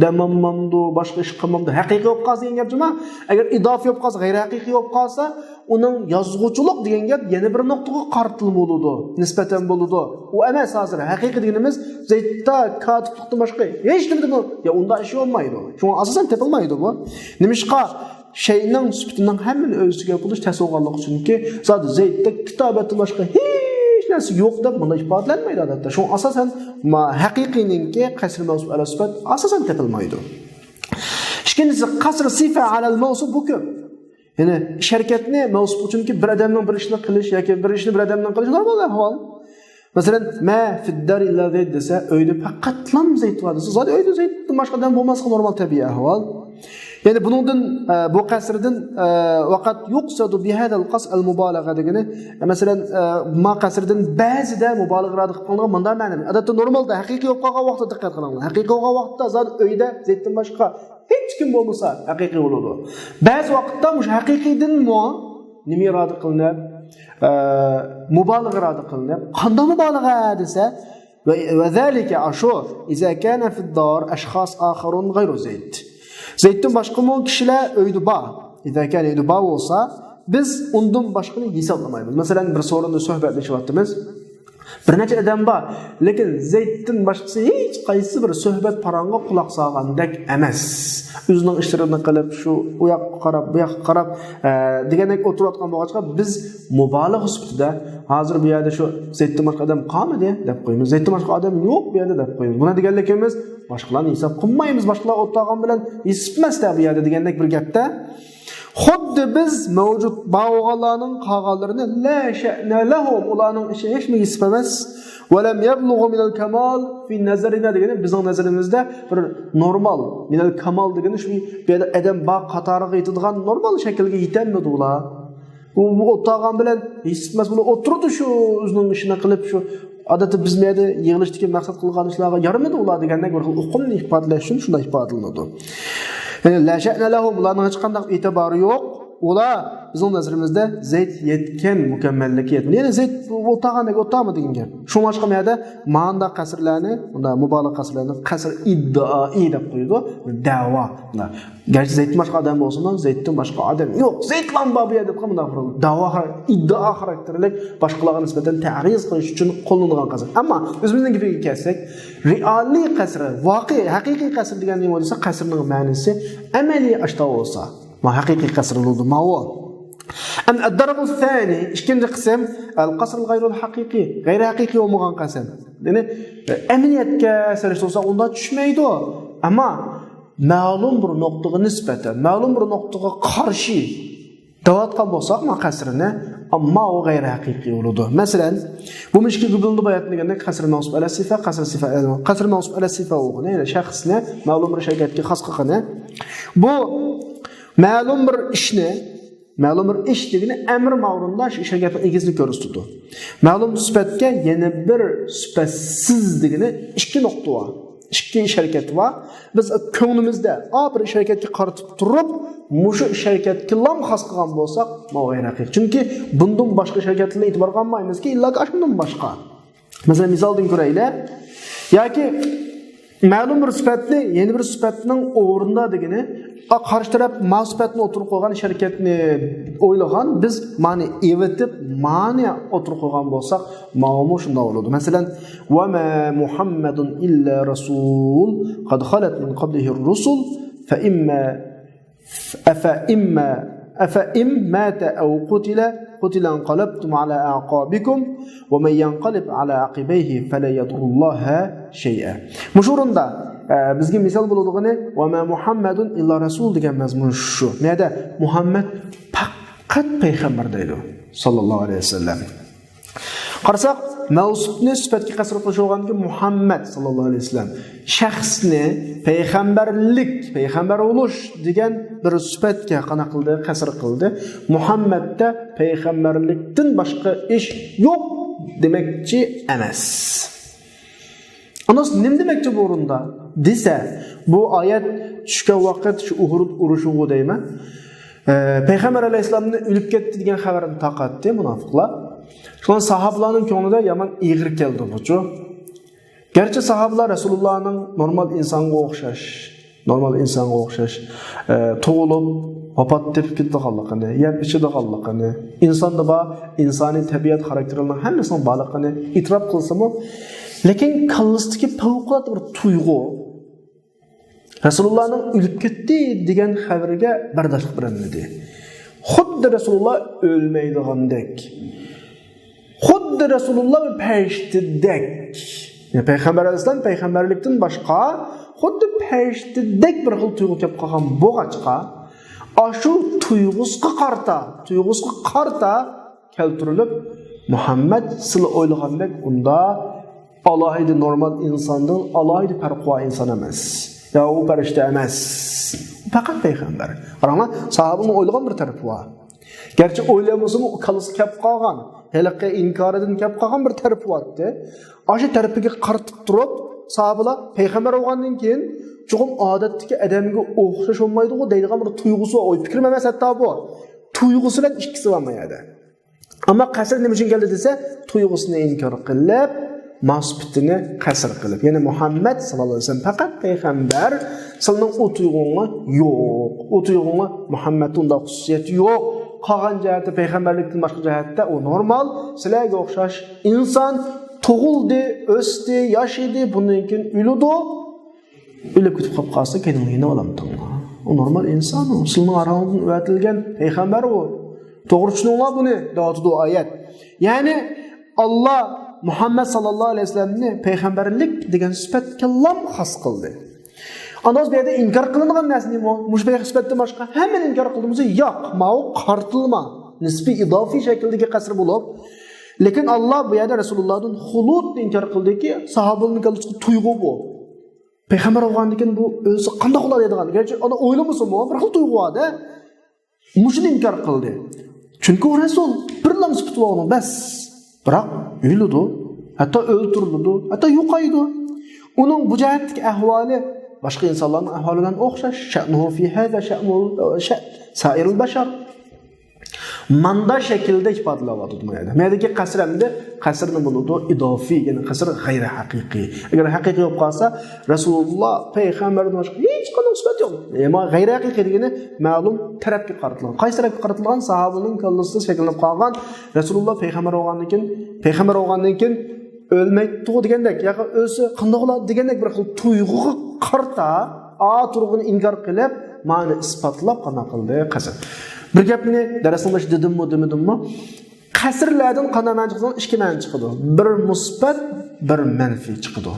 دەمالمامدۇ، باشقا ئىش قىلمامدۇ، ھەقىقىي بولۇپ قالسا دېگەن گەپ جۇما. ئەگەر ئىدافىي بولۇپ قالسا، غەيرىي ھەقىقىي بولۇپ قالسا، ئۇنىڭ يازغۇچىلىق دېگەن گەپ يەنە بىر نۇقتىغا قارىتىلما بولىدۇ، نىسبەتەن بولىدۇ. ئۇ ئەمەس ھازىر. ھەقىقىي دېگىنىمىز زەيتتا كاتىپلىقتىن باشقا ھېچ نېمە دېمەيدۇ. يا ئۇنداق ئىش بولمايدۇ. شۇڭا ئاساسەن تېپىلمايدۇ بۇ. نېمىشقا؟ شەيئىنىڭ سۈپىتىنىڭ ھەممىنى ئۆز ئىچىگە ئېلىپ بولۇش تەس بولغانلىقى ئۈچۈنكى، زادى زەيتتا كىتابەتتىن باشقا ھېچ نەرسە يوق دەپ مۇنداق ئىپادىلەنمەيدۇ ئادەتتە. شۇڭا ئاساسەن ما ھەقىقىينىڭكى قەسر مەنسۇپ ئەلە سۈپەت ئاساسەن تېپىلمايدۇ. ئىككىنچىسى، قەسر سىفە ئەلەل مەۋسۇپ، بۇ كۆپ. يەنى ئىش ھەرىكەتنى مەۋسۇپ ئۈچۈنكى بىر ئادەمنىڭ بىر ئىشنى قىلىش ياكى بىر ئىشنى بىر ئادەمنىڭ قىلىشى نورمال ئەھۋال. مەسىلەن، ما فىددار ئىللا زەيد دېسە، ئۆيدە پەقەتلام زەيد بار دېسە، زادى ئۆيدە زەيدتىن باشقا ئادەم بولماسلىقى نورمال تەبىئىي ئەھۋال. يەنى بۇنىڭدىن، ئە، بۇ قەسىردىن، ئە، ۋەقەت يۇقسەدۇ بىھەدەل قەسر ئەل مۇبالىغە دېگىنى، ئە، مەسىلەن، ئە، ما قەسىردىن بەزىدە مۇبالىغە ئىرادە قىلىپ قىلىنغان مۇنداق مەنىمۇ. ئادەتتە نورمالدا ھەقىقىي بولۇپ قالغان ۋاقىتتا دىققەت قىلىڭلار. ھەقىقىي بولغان ۋاقىتتا زادى ئۆيدە زەيدتىن باشقا ھېچكىم بولمىسا ھەقىقىي بولىدۇ. بەزى ۋاقىتتا مۇشۇ ھەقىقىيدىنمۇ نېمە ئىرادە قىلىنىپ، ئە، مۇبالىغە ئىرادە قىلىنىپ، قانداق مۇبالىغە دېسە، ۋە، ۋە زالىكە ئاشۇ، ئىزا كانە فىددار ئەشخاس ئاخىرۇن غەيرۇ زەيد. زەيدتىن باشقىمۇ كىشىلەر ئۆيدە بار. ئىزا كانە ئۆيدە بار بولسا، بىز ئۇندىن باشقىنى ھېسابلىمايمىز. مەسىلەن، بىر سورۇندا سۆھبەتلىشىۋاتىمىز. بىر نەچچە ئادەم بار، لېكىن زەيدتىن باشقىسى ھېچ قايسى بىر سۆھبەت پاراڭغا قۇلاق سالغاندەك ئەمەس. ئۆزىنىڭ ئىشلىرىنى قىلىپ، شۇ ئۇ ياققا قاراپ، بۇ ياققا قاراپ، ئە، دېگەندەك ئولتۇرۇۋاتقان بولغاچقا، بىز مۇبالىغە سۈپىتىدە ھازىر بۇ يەردە شۇ زەيدتىن باشقا ئادەم قالمىدى دەپ قويىمىز. زەيدتىن باشقا ئادەم يوق بۇ يەردە دەپ قويىمىز. بۇنى دېگەنلىكىمىز، باشقىلارنى ھېساب قىلمايمىز، باشقىلار ئولتۇرغان بىلەن ھېساب ئەمەس-تە بۇ يەردە دېگەندەك بىر گەپتە. خۇددى بىز مەۋجۇت بار بولغانلارنىڭ قالغانلىرىنى لا شەئنە لەھۇم، ئۇلارنىڭ ئىشى ھېچمۇ ھېساب ئەمەس. ۋەلەم يەبلۇغۇ مىنەل كامال فى نەزەرىنا دېگىنى بىزنىڭ نەزىرىمىزدە بىر نورمال، مىنەل كامال دېگىنى شۇ بۇ يەردە ئادەم بار قاتارىغا يېتىدىغان نورمال شەكىلگە يېتەلمىدى ئۇلار. ئۇ، ئۇ ئولتۇرغان بىلەن ھېساب ئەمەس، بۇلار ئولتۇرىدۇ شۇ ئۆزىنىڭ ئىشىنى قىلىپ، شۇ ئادەتتە بىز بۇ يەردە يىغىلىشتىكى مەقسەت قىلغان ئىشلارغا يارىمىدى ئۇلار دېگەندەك بىر خىل ئۇقۇمنى ئىپادىلەش ئۈچۈن شۇنداق ئىپادىلىنىدۇ. يەنى لا شەئنە لەھۇم، ئۇلارنىڭ ھېچقانداق ئېتىبارى يوق. ئۇلار بىزنىڭ نەزىرىمىزدە زەيد يەتكەن مۇكەممەللىككە يەتمىدى. يەنى زەيد ئولتۇرغاندەك ئولتۇرما دېگەن گەپ. شۇڭلاشقا بۇ يەردە مانداق قەسرلەرنى، مۇنداق مۇبالىغە قەسرلەرنى قەسر ئىددىئائىي دەپ قويىدۇ. دەۋا. گەرچە زەيدتىن باشقا ئادەم بولسىمۇ، زەيدتىن باشقا ئادەم يوق، زەيدلا بار بۇ يەردە دەپ مۇنداق بىر دەۋا خار-، ئىددىئا خاراكتېرلىك، باشقىلارغا نىسبەتەن تەرىز قىلىش ئۈچۈن قوللىنىدىغان قەسەم. ئەمما ئۆزىمىزنىڭ گېپىگە كەلسەك، رېئالىي قەسر، ۋاقىئىي، ھەقىقىي قەسر دېگەن نېمە دېسە، قەسرنىڭ مەنىسى ئەمەلىي ئاشتا بولسا، ما ھەقىقىي قەسر بولىدۇ، ماۋۇ. ئەم ئەددەرەبۇ سانى، ئىككىنچى قىسىم، ئەل قەسر غەيرۇل ھەقىقىي، غەيرىي ھەقىقىي بولمىغان قەسەم. يەنى ئەمەلىيەتكە سېلىشتۇرساق ئۇنداق چۈشمەيدۇ. ئەمما مەلۇم بىر نۇقتىغا نىسبەتەن، مەلۇم بىر نۇقتىغا قارشى دەۋاتقان بولساق، ما قەسرىنى، ئەمما ئۇ غەيرىي ھەقىقىي بولىدۇ. مەسىلەن، بۇ مۇشكىل گۈپۈلدە بايان دېگەندەك قەسر مەنسۇب ئەلە سىفە، قەسر سىفە، قەسر مەنسۇب ئەلە سىفە بولغىنى، يەنى شەخسنى مەلۇم بىر شەركەتكە خاس قىلغىنى. بۇ مەلۇم بىر ئىشنى، مەلۇم بىر ئىش دېگىنى ئەمر مەمۇرۇندا شۇ ئىش ھەرىكەتنىڭ ئىگىسىنى كۆرسىتىدۇ. مەلۇم سۈپەتكە يەنە بىر سۈپەتسىز دېگىنى ئىككى نۇقتا بار. ئىككى ئىش ھەرىكەت بار. بىز كۆڭلىمىزدە، ئا، بىر ئىش ھەرىكەتكە قارىتىپ تۇرۇپ، مۇشۇ ئىش ھەرىكەتكىلا خاس قىلغان بولساق، ماۋۇ غەيرىي ھەقىقىي. چۈنكى بۇندىن باشقا ئىش ھەرىكەتلەرنى ئېتىبارغا ئالمايمىزكى، ئىللاكى ئاشۇندىن باشقا. مەسىلەن، مىسالدىن كۆرەيلى. ياكى مەلۇم بىر سۈپەتنى يەنە بىر سۈپەتنىڭ ئورنىدا دېگىنى، ئا، قارشى تەرەپ ما سۈپەتنى ئوتتۇرىغا قويغان، شەرىكەتنى ئويلىغان، بىز مانى ئېۋىتىپ، مانى ئوتتۇرىغا قويغان بولساق، ماۋۇمۇ شۇنداق بولىدۇ. مەسىلەن، ۋە مە مۇھەممەدۇن ئىللا رەسۇل، قەد خەلەت مىن قەبلىھىر رۇسۇل، فە ئىممە ئەفە ئىممە، ئەفە ئىم ماتە ئەۋ قۇتىلە، قۇتىلە ئەنقەلەبتۇم ئەلا ئەقابىكۇم، ۋە مەن يەنقەلىب ئەلا ئەقىبەيھى فەلەن يەدۇررۇللاھە شەيئە. مۇشۇ ئورۇندا، ئە، بىزگە مىسال بولىدىغىنى، ۋە مە مۇھەممەدۇن ئىللا رەسۇل دېگەن مەزمۇن شۇ. نەدە؟ مۇھەممەد پەقەت پەقەت پەيغەمبەر دەيدۇ، ساللاللاھۇ ئەلەيھى ۋەسەللەم. قارىساق، مەۋسۇپنى سۈپەتكە قەسر قىلىش بولغاندىكىن، مۇھەممەد ساللاللاھۇ ئەلەيھى ۋەسەللەم شەخسنى پەيغەمبەرلىك، پەيغەمبەر بولۇش دېگەن بىر سۈپەتكە قانداق قىلدى؟ قەسر قىلدى. مۇھەممەدتە پەيغەمبەرلىكتىن باشقا ئىش يوق دېمەكچى ئەمەس. ئاندىن نېمە دېمەكچى بۇ ئورۇندا دېسە، بۇ ئايەت چۈشكەن ۋاقىت شۇ ئۇھۇد ئۇرۇشىغۇ دەيمەن. ئە، پەيغەمبەر ئەلەيھىسسالامنى ئۆلۈپ كەتتى دېگەن خەۋەرنى تارقاتتى مۇناپىقلار. شۇڭا ساھابىلارنىڭ كۆڭلىدە يامان ئېغىر كەلدى بۇچۇ. گەرچە ساھابىلار رەسۇلۇللانىڭ نورمال ئىنسانغا ئوخشاش، نورمال ئىنسانغا ئوخشاش، ئە، تۇغۇلۇپ، ۋاپات تېپىپ كېتىدىغانلىقىنى، يەپ ئىچىدىغانلىقىنى، ئىنساندا بار ئىنسانىي تەبىئەت خاراكتېرلىرىنىڭ ھەممىسىنىڭ بارلىقىنى ئېتىراپ قىلسىمۇ، لېكىن كاللىسىدىكى پەۋقۇلئاددە بىر تۇيغۇ، رەسۇلۇللانىڭ ئۆلۈپ كەتتى دېگەن خەۋىرىگە بەرداشلىق بېرەلمىدى. خۇددى رەسۇلۇللا ئۆلمەيدىغاندەك، خۇددى رەسۇلۇللا بىر پەرىشتىدەك. يەنى پەيغەمبەر ئەلەيھىسسالام پەيغەمبەرلىكتىن باشقا خۇددى پەرىشتىدەك بىر خىل تۇيغۇ كەپ قالغان بولغاچقا، ئاشۇ تۇيغۇسىغا قارىتا، تۇيغۇسىغا قارىتا كەلتۈرۈلۈپ، مۇھەممەد سىلى ئويلىغاندەك ئۇنداق ئالاھىدە نورمال ئىنساندىن ئالاھىدە پەرقى بار ئىنسان ئەمەس. يا ئۇ پەرىشتە ئەمەس. ئۇ پەقەت پەيغەمبەر. قاراڭلار، ساھابىنىڭ ئويلىغان بىر تەرىپى بار. گەرچە ئويلىمىسىمۇ، ئۇ كاللىسىغا كەپ قالغان، ھېلىقى ئىنكارىدىن كەپ قالغان بىر تەرىپى بارتتى. ئاشۇ تەرىپىگە قارىتىپ تۇرۇپ، ساھابىلار پەيغەمبەر بولغاندىن كېيىن چوقۇم ئادەتتىكى ئادەمگە ئوخشاش بولمايدىغۇ دەيدىغان بىر تۇيغۇسى بار. ئوي پىكرىم ئەمەس ھەتتا بۇ. تۇيغۇسى بىلەن ئىككىسى بار بۇ يەردە. ئەمما قەسر نېمە ئۈچۈن كەلدى دېسە، تۇيغۇسىنى ئىنكار قىلىپ، ماس پىتىنى قەسر قىلىپ. يەنى مۇھەممەد ساللاللاھۇ ئەلەيھى ۋەسەللەم پەقەت پەيغەمبەر، سىلىنىڭ ئۇ تۇيغۇڭلار يوق. ئۇ تۇيغۇڭلار مۇھەممەدتە ئۇنداق خۇسۇسىيەت يوق. قالغان جەھەتتە پەيغەمبەرلىكتىن باشقا جەھەتتە ئۇ نورمال، سىلەرگە ئوخشاش ئىنسان، تۇغۇلدى، ئۆستى، ياشىدى، بۇندىن كېيىن ئۆلىدۇ. ئۆلۈپ كېتىپ قاپ قالسا، كەينىڭلارنى ئالامتىڭلار. ئۇ نورمال ئىنسان ئۇ. سىلىنىڭ ئاراڭلاردىن ئۆتۈلگەن پەيغەمبەر ئۇ. توغرا چۈشىنىڭلار بۇنى، دەۋاتىدۇ ئايەت. يەنى، ئاللا مۇھەممەد ساللاللاھۇ ئەلەيھى ۋەسەللەمنى پەيغەمبەرلىك دېگەن سۈپەتكىلا خاس قىلدى. ئاندىن بۇ يەردە ئىنكار قىلىنغان نەرسە نېمە؟ مۇشۇ پەيغەمبەر سۈپەتتىن باشقا ھەممىنى ئىنكار قىلدى دېسە، ياق، ماۋۇ قارىتىلما. نىسپىي ئىزاپىي شەكىلدىكى قەسر بولۇپ، لېكىن ئاللا بۇ يەردە رەسۇلۇللادىن خۇلۇدنى ئىنكار قىلدىكى، ساھابىلارنىڭ كاللىسىغا تۇيغۇ بۇ. پەيغەمبەر بولغاندىن كېيىن بۇ ئۆلسە قانداق بولار دەيدىغان. گەرچە ئانا ئويلىمىسىمۇ، بىر خىل تۇيغۇ بار-دە. مۇشۇنى ئىنكار قىلدى. چۈنكى ئۇ رەسۇل، بىرلا سۈپىتى بار ئۇنىڭ، بەس. بىراق ئۆلىدۇ، ھەتتا ئۆلتۈرۈلىدۇ، ھەتتا يوقايدۇ. ئۇنىڭ بۇ جەھەتتىكى ئەھۋالى باشقا ئىنسانلارنىڭ ئەھۋالى بىلەن ئوخشاش. شەنۇھۇ فى ھازا شەنۇ، شە-، سائىرىل بەشەر. ماندا شەكىلدە ئىپادىلەۋاتىدۇ ما يەردە. ما يەردىكى قەسر ئەمدى قەسرنى بولىدۇ، ئىزاپىي، يەنى قەسر غەيرىي ھەقىقىي. ئەگەر ھەقىقىي بولۇپ قالسا، رەسۇلۇللا پەيغەمبەردىن باشقا ھېچقانداق سۈپەت يوق. ئەمما غەيرىي ھەقىقىي دېگىنى مەلۇم تەرەپكە قارىتىلغان. قايسى تەرەپكە قارىتىلغان؟ ساھابىنىڭ كاللىسىدا شەكىللىنىپ قالغان رەسۇلۇللا پەيغەمبەر بولغاندىن كېيىن، پەيغەمبەر بولغاندىن كېيىن ئۆلمەيتتىغۇ دېگەندەك، ياكى ئۆلسە قانداق بولار دېگەندەك بىر خىل تۇيغۇغا قارىتا، ئا تۇرغۇنى ئىنكار قىلىپ، مانا ئىسپاتلاپ قانداق قىلدى قەسر. بىر گەپنى دەرسنىڭ بېشىدا دېدىممۇ، دېمىدىممۇ؟ قەسرلەردىن قانداق مەنە چىقىدۇ؟ ئىككى مەنە چىقىدۇ. بىر مۇسبەت، بىر مەنفىي چىقىدۇ.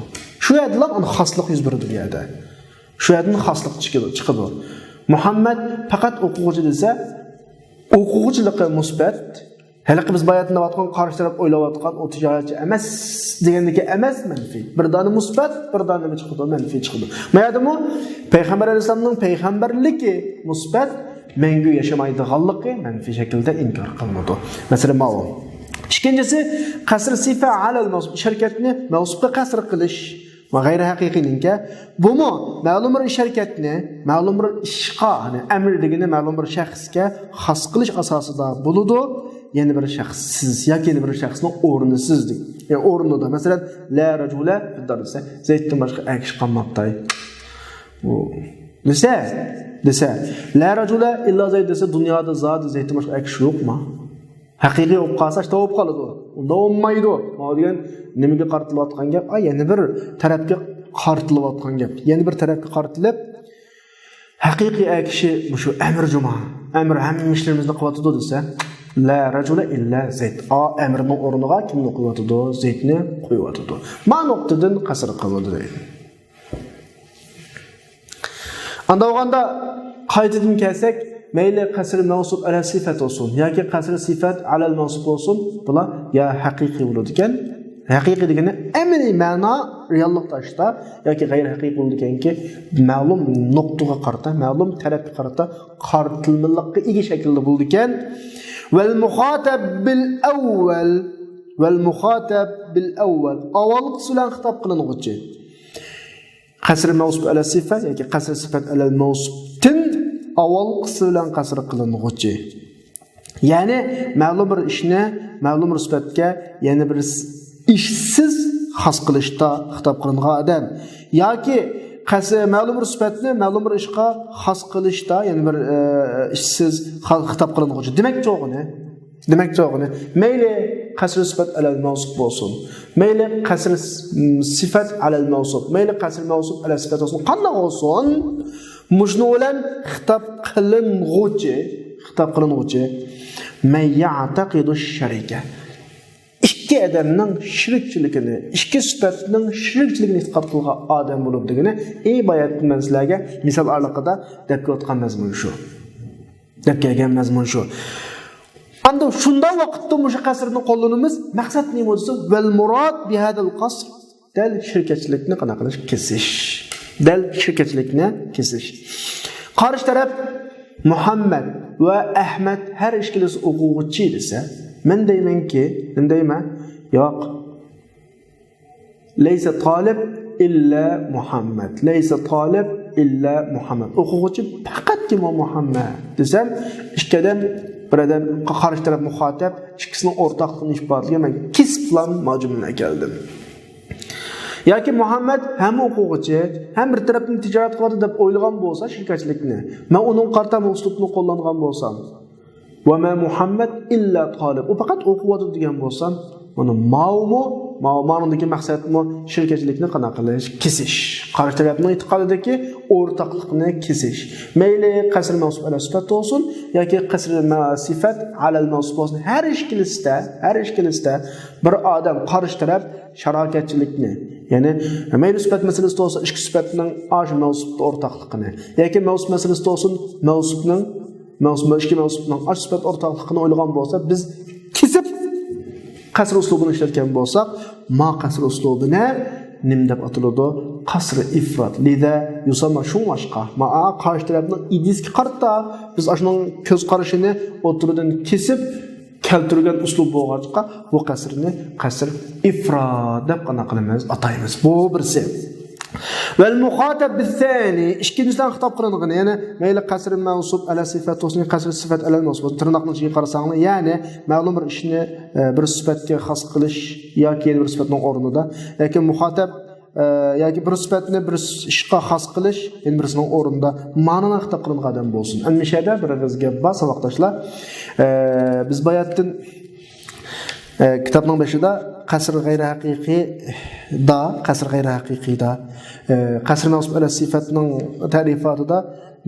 شۇ يەردىلا ئانا خاسلىق يۈز بېرىدۇ بۇ يەردە. شۇ يەردىن خاسلىق چىقىدۇ، چىقىدۇ. مۇھەممەد پەقەت ئوقۇغۇچى دېسە، ئوقۇغۇچىلىقى مۇسبەت، ھېلىقى بىز باياتىن دەۋاتقان قارشى تەرەپ ئويلاۋاتقان ئۇ تىجارەتچى ئەمەس دېگەندىكى ئەمەس مەنفىي. بىر دانە مۇسبەت، بىر دانە نېمە چىقىدۇ؟ مەنفىي چىقىدۇ. ما يەردىمۇ پەيغەمبەر ئەلەيھىسسالامنىڭ پەيغەمبەرلىكى مۇسبەت، مەڭگۈ ياشىمايدىغانلىقى مەنفىي شەكىلدە ئىنكار قىلىنىدۇ. مەسىلەن، ماۋۇ. ئىككىنچىسى، قەسر سىفە ئەلەل مەۋسۇپ، ئىش ھەرىكەتنى مەۋسۇپقا قەسر قىلىش. ۋە غەيرىي ھەقىقىينىڭكى. بۇمۇ مەلۇم بىر ئىش ھەرىكەتنى، مەلۇم بىر ئىشقا، يەنى ئەمر دېگىنى مەلۇم بىر شەخسكە خاس قىلىش ئاساسىدا بولىدۇ. يەنە بىر شەخسسىز ياكى يەنە بىر شەخسنىڭ ئورنىسىز دېگەن. يەنى ئورنىدا، مەسىلەن، لا رەجۇلە فىددار دېسە، زەيتتىن باشقا ئەر كىشى قالماپتاي. بۇ دېسە، دېسە، لا رەجۇلە ئىللا زەيت دېسە، دۇنيادا زادى زەيتتىن باشقا ئەر كىشى يوقما؟ ھەقىقىي بولۇپ قالسا، شۇنداق بولۇپ قالىدۇ. ئۇنداق بولمايدۇ. ماۋۇ دېگەن نېمىگە قارىتىلىۋاتقان گەپ؟ ئا، يەنە بىر تەرەپكە قارىتىلىۋاتقان گەپ. يەنە بىر تەرەپكە قارىتىلىپ، ھەقىقىي ئەر كىشى مۇشۇ ئەمىر جۇما. ئەمىر ھەممە ئىشلىرىمىزنى قىلىۋاتىدۇ دېسە، لا رەجۇلە ئىللا زەيت. ئا، ئەمىرنىڭ ئورنىغا كىمنى قويۇۋاتىدۇ؟ زەيتنى قويۇۋاتىدۇ. ما نۇقتىدىن قەسر قىلىنىدۇ دەيدۇ. ئانداق بولغاندا قايتىدىن كەلسەك، مەيلى قەسر مەۋسۇپ ئەلە سىفەت بولسۇن ياكى قەسر سىفەت ئەلەل مەۋسۇپ بولسۇن، بۇلار يا ھەقىقىي بولىدىكەن، ھەقىقىي دېگىنى ئەمەلىي مەنا، رېئاللىقتا ئىشتا، ياكى غەيرىي ھەقىقىي بولىدىكەنكى، مەلۇم نۇقتىغا قارىتا، مەلۇم تەرەپكە قارىتا قارىتىلمىلىققا ئىگە شەكىلدە بولىدىكەن. ۋەل مۇخاتەب بىل ئەۋۋەل، ۋەل مۇخاتەب بىل ئەۋۋەل، ئاۋۋالقىسى بىلەن خىتاب قىلىنغۇچى. قەسر مەۋسۇپ ئەلە سىفە ياكى قەسر سىفەت ئەلەل مەۋسۇپتىن ئاۋۋالقىسى بىلەن قەسر قىلىنغۇچى. يەنى مەلۇم بىر ئىشنى مەلۇم بىر سۈپەتكە يەنە بىر ئىشسىز خاس قىلىشتا خىتاب قىلىنغان ئادەم. ياكى قەس-، مەلۇم بىر سۈپەتنى مەلۇم بىر ئىشقا خاس قىلىشتا يەنە بىر، ئە، ئىشسىز خا-، خىتاب قىلىنغۇچى. دېمەكچى بولغىنى، دېمەكچى بولغىنى، مەيلى قەسر سۈپەت ئەلەل مەۋسۇپ بولسۇن، مەيلى قەسر س-، سىفەت ئەلەل مەۋسۇپ، مەيلى قەسر مەۋسۇپ ئەلەل سىفەت بولسۇن، قانداق بولسۇن، مۇشۇنىڭ بىلەن خىتاب قىلىنغۇچى، خىتاب قىلىنغۇچى، مەن يەتەقىدۇ شەرىكە. ئىككى ئادەمنىڭ شېرىكچىلىكىنى، ئىككى سۈپەتنىڭ شېرىكچىلىكىنى ئېتىقاد قىلغان ئادەم بولىدۇ دېگىنى، ئى باياتتىن مەن سىلەرگە مىسال ئارىلىقىدا دەپ كېلىۋاتقان مەزمۇن شۇ. دەپ كەلگەن مەزمۇن شۇ. ئەمدى شۇنداق ۋاقىتتا مۇشۇ قەسرنى قوللىنىمىز. مەقسەت نېمە دېسە، ۋەل مۇراد بىھەدەل قەسر. دەل شېرىكەتچىلىكنى قانداق قىلىش؟ كېسىش. دەل شېرىكەتچىلىكنى كېسىش. قارشى تەرەپ مۇھەممەد ۋە ئەھمەد ھەر ئىككىلىسى ئوقۇغۇچى دېسە، مەن دەيمەنكى، مەن دەيمەن، ياق. لەيسە تالىب ئىللا مۇھەممەد. لەيسە تالىب ئىللا مۇھەممەد. ئوقۇغۇچى پەقەتكىمۇ مۇھەممەد دېسەم، ئىككى ئادەم، بىر ئادەم قارشى تەرەپ مۇخاتەب، ئىككىسىنىڭ ئورتاقلىقىنى ئىپادىلىگەن مەن كېسىپلا مانا جۈملىنى ئەكەلدىم. ياكى مۇھەممەد ھەم ئوقۇغۇچى، ھەم بىر تەرەپتىن تىجارەت قىلىۋاتىدۇ دەپ ئويلىغان بولسا شېرىكەتچىلىكنى، مەن ئۇنىڭغا قارىتا مۇ ئۇسلۇبنى قوللانغان بولسام، ۋە مە مۇھەممەد ئىللا تالىب، ئۇ پەقەت ئوقۇۋاتىدۇ دېگەن بولسام، مانا ماۋۇمۇ، ماۋۇ مانىدىكى مەقسەتمۇ شېرىكەتچىلىكنى قانداق قىلىش؟ كېسىش. قارشى تەرەپنىڭ ئېتىقادىدىكى ئورتاقلىقنى كېسىش. مەيلى قەسر مەۋسۇپ ئەلە سىفەت بولسۇن ياكى قەسر مە-، سىفەت ئەلەل مەۋسۇپ بولسۇن، ھەر ئىككىلىسىدە، ھەر ئىككىلىسىدە بىر ئادەم قارشى تەرەپ شاراكەتچىلىكنى، يەنى مەيلى سۈپەت مەسىلىسىدە بولسا ئىككى سۈپەتنىڭ ئاشۇ مەۋسۇپتا ئورتاقلىقىنى ياكى مەۋسۇپ مەسىلىسىدە بولسۇن مەۋسۇپنىڭ، مەۋسۇپ، ئىككى مەۋسۇپنىڭ ئاشۇ سۈپەت ئورتاقلىقىنى ئويلىغان بولسا، بىز كېسىپ قەسر ئۇسلۇبىنى ئىشلەتكەن بولساق، ما قەسر ئۇسلۇبىنى نېمە دەپ ئاتىلىدۇ؟ قەسر ئىفرات. لىدە يۇسەمما، شۇڭلاشقا، ما قارشى تەرەپنىڭ ئىدىيىسىگە قارىتا بىز ئاشۇنىڭ كۆز قارىشىنى ئوتتۇرىدىن كېسىپ، كەلتۈرگەن ئۇسلۇب بولغاچقا، بۇ قەسرنى قەسر ئىفراد دەپ قانداق قىلىمىز؟ ئاتايمىز. بۇ بىرسى. ۋەل مۇخاتەب بىسسانى، ئىككىنچىسىدىن خىتاب قىلىنغىنى، يەنى مەيلى قەسر مەۋسۇپ ئەلە سىفەت بولسۇن، قەسر سىفەت ئەلەل مەۋسۇپ بولسۇن، تىرناقنىڭ ئىچىگە قارىساڭلار، يەنى مەلۇم بىر ئىشنى، ئە، بىر سۈپەتكە خاس قىلىش ياكى يەنە بىر سۈپەتنىڭ ئورنىدا ياكى مۇخاتەب ئە، ياكى بىر سۈپەتنى بىر ئىشقا خاس قىلىش، يەنە بىرسىنىڭ ئورنىدا مانىنى خىتاب قىلىنغان ئادەم بولسۇن. ئەمدى مۇشۇ يەردە بىر ئېغىز گەپ بار، ساۋاقداشلار. ئە، بىز باياتتىن، ئە، كىتابنىڭ بېشىدا قەسر غەيرىي ھەقىقىيدا، قەسر غەيرىي ھەقىقىيدا، ئە، قەسر مەنسۇب ئەلە سىفەتنىڭ تەرىپاتىدا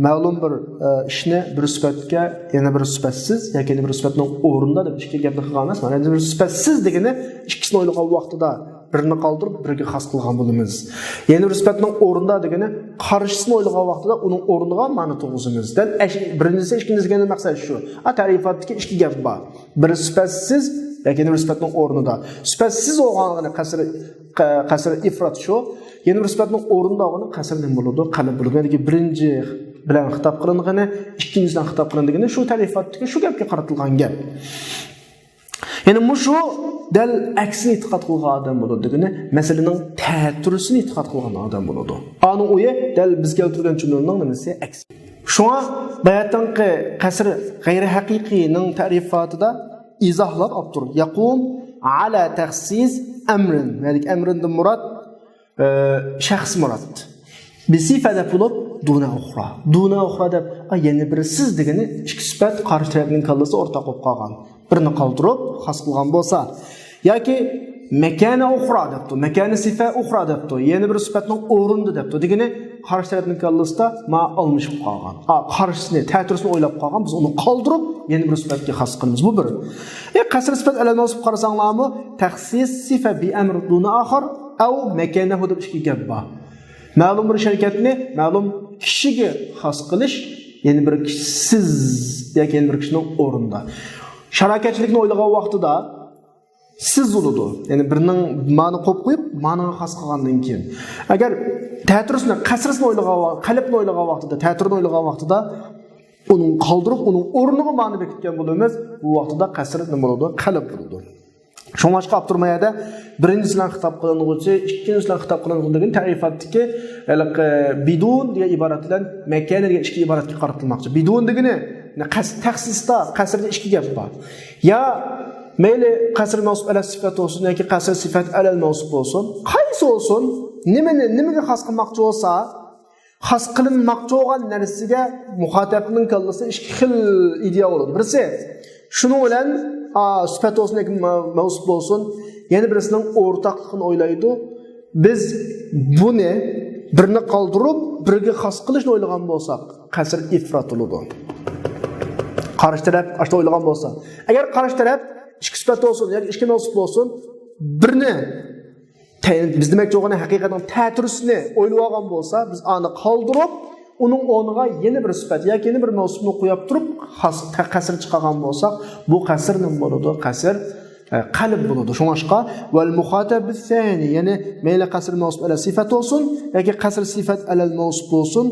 مەلۇم بىر، ئە، ئىشنى بىر سۈپەتكە، يەنە بىر سۈپەتسىز ياكى يەنە بىر سۈپەتنىڭ ئورنىدا دەپ ئىككى گەپنى قىلغان ئەمەس. يەنە بىر سۈپەتسىز دېگىنى ئىككىسىنى ئويلىغان ۋاقتىدا بىرنى قالدۇرۇپ، بىرگە خاس قىلغان بولىمىز. يەنە بىر سۈپەتنىڭ ئورنىدا دېگىنى قارشىسىنى ئويلىغان ۋاقتىدا ئۇنىڭ ئورنىغا مانا تۇرغۇزىمىز. دەل ئەش-، بىرىنچىسى، ئىككىنچىسى دېگەن مەقسەت شۇ. ئا، تەرىپاتتىكى ئىككى گەپ بار. بىرى سۈپەتسىز ياكى يەنە بىر سۈپەتنىڭ ئورنىدا. سۈپەتسىز بولغانلىقىنى قەسرى، قە-، قەسرى ئىفرات شۇ. يەنە بىر سۈپەتنىڭ ئورنىدا بولغىنى قەسرى نېمە بولىدۇ؟ قەلب بولىدۇ. يەنى بىرىنچى بىلەن خىتاب قىلىنغىنى، ئىككىنچىسىدىن خىتاب قىلىنىدىغىنى شۇ تەرىپاتتىكى شۇ گەپكە قارىتىلغان گەپ. يەنى مۇشۇ دەل ئەكسىنى ئېتىقاد قىلغان ئادەم بولىدۇ دېگىنى، مەسىلىنىڭ تەتۈرىسىنى ئېتىقاد قىلغان ئادەم بولىدۇ. ئانىڭ ئويى دەل بىز كەلتۈرگەن جۈملىنىڭ نېمىسى ئەكسى. شۇڭا باياتىنقى قەسر غەيرىي ھەقىقىينىڭ تەرىپاتىدا ئىزاھلاپ ئاپتور. يەقۇم ئەلە تەخسىس ئەمرىن. يەنى ئەمرىندىن مۇراد ئە، شەخس مۇراد. بىسىفە دەپ بولۇپ، دۇنە ئۇخرا. دۇنە ئۇخرا دەپ، ئا، يەنە بىرسىز دېگىنى ئىككى سۈپەت قارشى تەرەپنىڭ كاللىسى ئورتاق بولۇپ قالغان. بىرنى قالدۇرۇپ، خاس قىلغان بولسا. ياكى مەكانە ئۇخرا دەپتۇ، مەكانە سىفە ئۇخرا دەپتۇ. يەنە بىر سۈپەتنىڭ ئورنىدا دەپتۇ. دېگىنى قارشى تەرەپنىڭ كاللىسىدا ما ئالمىشىپ قالغان. ئا، قارشىسىنى، تەتۈرىسىنى ئويلاپ قالغان، بىز ئۇنى قالدۇرۇپ، يەنە بىر سۈپەتكە خاس قىلىمىز. بۇ بىر. ئە، قەسر سۈپەت ئەلەل مەنسۇب قارىساڭلارمۇ، تەخسىس سىفە بىئەمر دۇنە ئاخىر، ئەۋ مەكانەھۇ دەپ ئىككى گەپ بار. مەلۇم بىر شىركەتنى مەلۇم كىشىگە خاس قىلىش، يەنە بىر كىشى سىز ياكى يەنە بىر كىشىنىڭ ئورنىدا. شاراكەتچىلىكنى ئويلىغان ۋاقتىدا سىز بولىدۇ. يەنى بىرنىڭ مانى قويۇپ قويۇپ، مانىغا خاس قىلغاندىن كېيىن. ئەگەر تەتۈرىسىنى، قەسرىسىنى ئويلىغان ۋاق-، قەلبنى ئويلىغان ۋاقتىدا، تەتۈرىنى ئويلىغان ۋاقتىدا، ئۇنى قالدۇرۇپ، ئۇنىڭ ئورنىغا مانى بېكىتكەن بولىمىز. بۇ ۋاقتىدا قەسر نېمە بولىدۇ؟ قەلب بولىدۇ. شۇڭلاشقا ئاپتور ما يەردە بىرىنچىسى بىلەن خىتاب قىلىنغۇچى، ئىككىنچىسى بىلەن خىتاب قىلىنغۇچى دېگەن تەرىپاتتىكى ھېلىقى بىدۇن دېگەن ئىبارەت بىلەن مەكەنە دېگەن ئىككى ئىبارەتكە قارىتىلماقچى. بىدۇن دېگىنى، يەنى قەس-، تەخسىستا، قەسىردە ئىككى گەپ بار. يا مەيلى قەسر مەۋسۇپ ئەلە سىفەت بولسۇن ياكى قەسر سىفەت ئەلەل مەۋسۇپ بولسۇن، قايسى بولسۇن، نېمىنى نېمىگە خاس قىلماقچى بولسا، خاس قىلىنماقچى بولغان نەرسىگە مۇخاتەبنىڭ كاللىسىدا ئىككى خىل ئىدىيە بولىدۇ. بىرسى، شۇنىڭ بىلەن، ئا، سۈپەت بولسۇن ياكى مە-، مەۋسۇپ بولسۇن، يەنە بىرسىنىڭ ئورتاقلىقىنى ئويلايدۇ. بىز بۇنى، بىرنى قالدۇرۇپ، بىرگە خاس قىلىشنى ئويلىغان بولساق، قەسر ئىفرات بولىدۇ. قارشى تەرەپ ئاشۇنداق ئويلىغان بولسا. ئەگەر قارشى تەرەپ ئىككى سۈپەت بولسۇن ياكى ئىككى مەۋسۇپ بولسۇن، بىرنى تە-، بىز دېمەكچى بولغىنى ھەقىقەتنىڭ تەتۈرىسىنى ئويلىۋالغان بولسا، بىز ئانى قالدۇرۇپ، ئۇنىڭ ئورنىغا يەنە بىر سۈپەت ياكى يەنە بىر مەۋسۇپنى قويۇپ تۇرۇپ، خاس-، تە-، قەسر چىقارغان بولساق، بۇ قەسر نېمە بولىدۇ؟ قەسر، ئە، قەلب بولىدۇ. شۇڭلاشقا، ۋەل مۇخاتەب بىسسەنى، يەنى مەيلى قەسر مەۋسۇپ ئەلە سىفەت بولسۇن ياكى قەسر سىفەت ئەلەل مەۋسۇپ بولسۇن،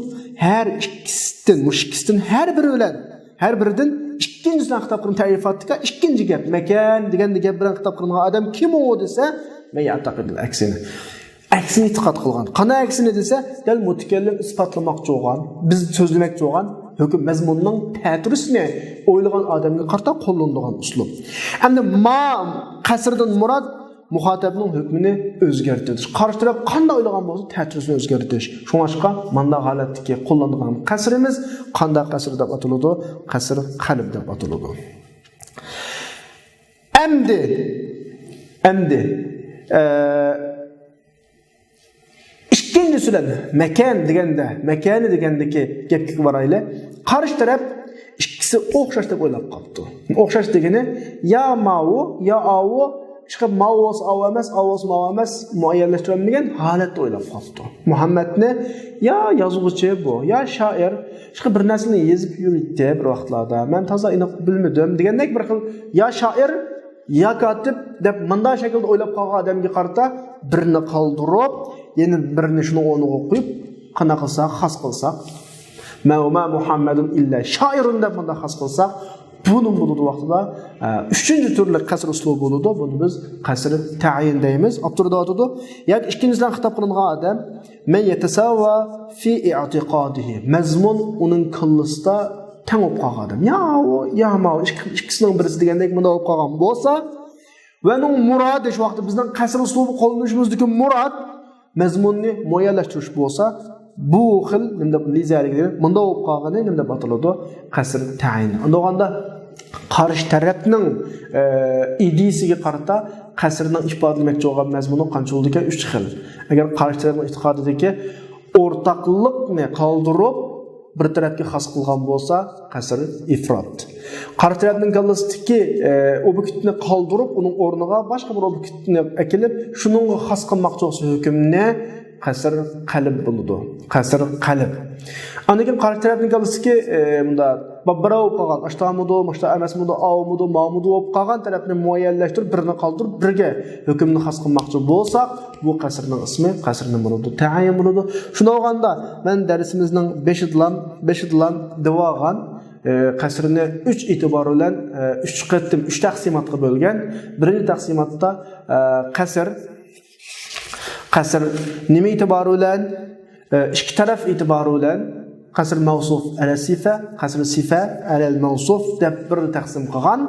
ھەر ئىككىسىدىن، مۇشۇ ئىككىسىدىن ھەر بىرى بىلەن ھەر بىرىدىن ئىككىنچىسىدىن خىتاب قىلىنغان تەرىپاتتىكى ئىككىنچى گەپ، مەكەن دېگەن گەپ بىلەن خىتاب قىلىنغان ئادەم كىم ئۇ دېسە، مەن يەتەقىدىل ئەكسىنى. ئەكسىنى ئېتىقاد قىلغان. قانداق ئەكسىنى دېسە، دەل مۇتەكەللىم ئىسپاتلىماقچى بولغان، بىز سۆزلىمەكچى بولغان ھۆكۈم مەزمۇننىڭ تەتۈرىسىنى ئويلىغان ئادەمگە قارىتا قوللىنىدىغان ئۇسلۇب. ئەمدى ما قەسردىن مۇراد مۇخاتەبنىڭ ھۆكمىنى ئۆزگەرتىش. قارشى تەرەپ قانداق ئويلىغان بولسا، تەتۈرىسىنى ئۆزگەرتىش. شۇڭلاشقا مانداق ھالەتتىكى قوللانغان قەسرىمىز قانداق قەسر دەپ ئاتىلىدۇ؟ قەسر قەلب دەپ ئاتىلىدۇ. ئەمدى، ئەمدى، ئە، ئىككىنچىسى بىلەن مەكەن دېگەندە، مەكەنى دېگەندىكى گەپكە بارايلى. قارشى تەرەپ ئىككىسى ئوخشاش دەپ ئويلاپ قاپتۇ. ئوخشاش دېگىنى يا ماۋۇ، يا ئاۋۇ، ئىشقىلىپ ماۋۇ بولسا ئاۋۇ ئەمەس، ئاۋۇ بولسا ماۋۇ ئەمەس، مۇئەييەنلەشتۈرەلمىگەن ھالەتتە ئويلاپ قاپتۇ. مۇھەممەدنى يا يازغۇچى بۇ، يا شائىر، ئىشقىلىپ بىر نەرسىنى يېزىپ يۈرۈيتتى بىر ۋاقىتلاردا. مەن تازا ئېنىق بىلمىدىم دېگەندەك بىر خىل يا شائىر، يا كاتىپ دەپ مۇنداق شەكىلدە ئويلاپ قالغان ئادەمگە قارىتا بىرنى قالدۇرۇپ، يەنە بىرنى شۇنىڭ ئورنىغا قويۇپ، قانداق قىلساق، خاس قىلساق، مەۋما مۇھەممەدۇن ئىللا شائىرۇن دەپ مۇنداق خاس قىلساق، بۇنىڭ بولىدۇ ۋاقتىدا، ئە، ئۈچىنچى تۈرلۈك قەسر ئۇسلۇبى بولىدۇ. بۇنى بىز قەسر تەئيىن دەيمىز. ئاپتور دەۋاتىدۇ، ياكى ئىككىنچىسىدىن خىتاب قىلىنغان ئادەم، مەن يەتەساۋا فى ئىئتىقادىھى. مەزمۇن ئۇنىڭ كاللىسىدا تەڭ بولۇپ قالغان ئادەم. يا ئۇ، يا ماۋۇ، ئىككى-، ئىككىسىنىڭ بىرسى دېگەندەك مۇنداق بولۇپ قالغان بولسا، ۋە ئۇنىڭ مۇرادى، شۇ ۋاقىتتا بىزنىڭ قەسر ئۇسلۇبى قوللىنىشىمىزدىكى مۇراد، مەزمۇننى مۇئەييەنلەشتۈرۈش بولسا، بۇ خىل نېمە دەپ، لىزەلىكى مۇنداق بولۇپ قالغىنى نېمە دەپ ئاتىلىدۇ؟ قەسر تەئيىن. ئەمدى ئوغاندا قارشى تەرەپنىڭ، ئە، ئىدىيىسىگە قارىتا قەسرنىڭ ئىپادىلىمەكچى بولغان مەزمۇنى قانچە بولىدىكەن؟ ئۈچ خىل. ئەگەر قارشى تەرەپنىڭ ئېتىقادىدىكى ئورتاقلىقنى قالدۇرۇپ، بىر تەرەپكە خاس قىلغان بولسا، قەسر ئىفرات. قارشى تەرەپنىڭ كاللىسىدىكى، ئە، ئوبيېكتنى قالدۇرۇپ، ئۇنىڭ ئورنىغا باشقا بىر ئوبيېكتنى ئەكېلىپ، شۇنىڭغا خاس قىلماقچى بولسا ھۆكۈمنى، قەسر قەلب بولىدۇ. قەسر قەلب. ئاندىن كېيىن قارشى تەرەپنىڭ كاللىسىدىكى، ئە، مۇنداق، بىراۋ بولۇپ قالغان، ئاشتامىدۇ، ماشتا ئەمەسمىدۇ، ئاۋمىدۇ، ماۋمىدۇ بولۇپ قالغان تەرەپنى مۇئەييەنلەشتۈرۈپ، بىرنى قالدۇرۇپ، بىرگە ھۆكۈمنى خاس قىلماقچى بولساق، بۇ قەسرنىڭ ئىسمى قەسر نېمە بولىدۇ؟ تەئيىن بولىدۇ. شۇنداق بولغاندا، مەن دەرسىمىزنىڭ بېشىدىلا، بېشىدىلا دەۋالغان، ئە، قەسرنى ئۈچ ئېتىبار بىلەن، ئە، ئۈچ قېتىم، ئۈچ تەقسىماتقا بۆلگەن. بىرىنچى تەقسىماتتا، ئە، قەسر، قەسر نېمە ئېتىبارى بىلەن؟ ئىككى تەرەپ ئېتىبارى بىلەن قەسر مەۋسۇف ئەلە سىفە، قەسر سىفە ئەلەل مەۋسۇف دەپ بىر تەقسىم قىلغان.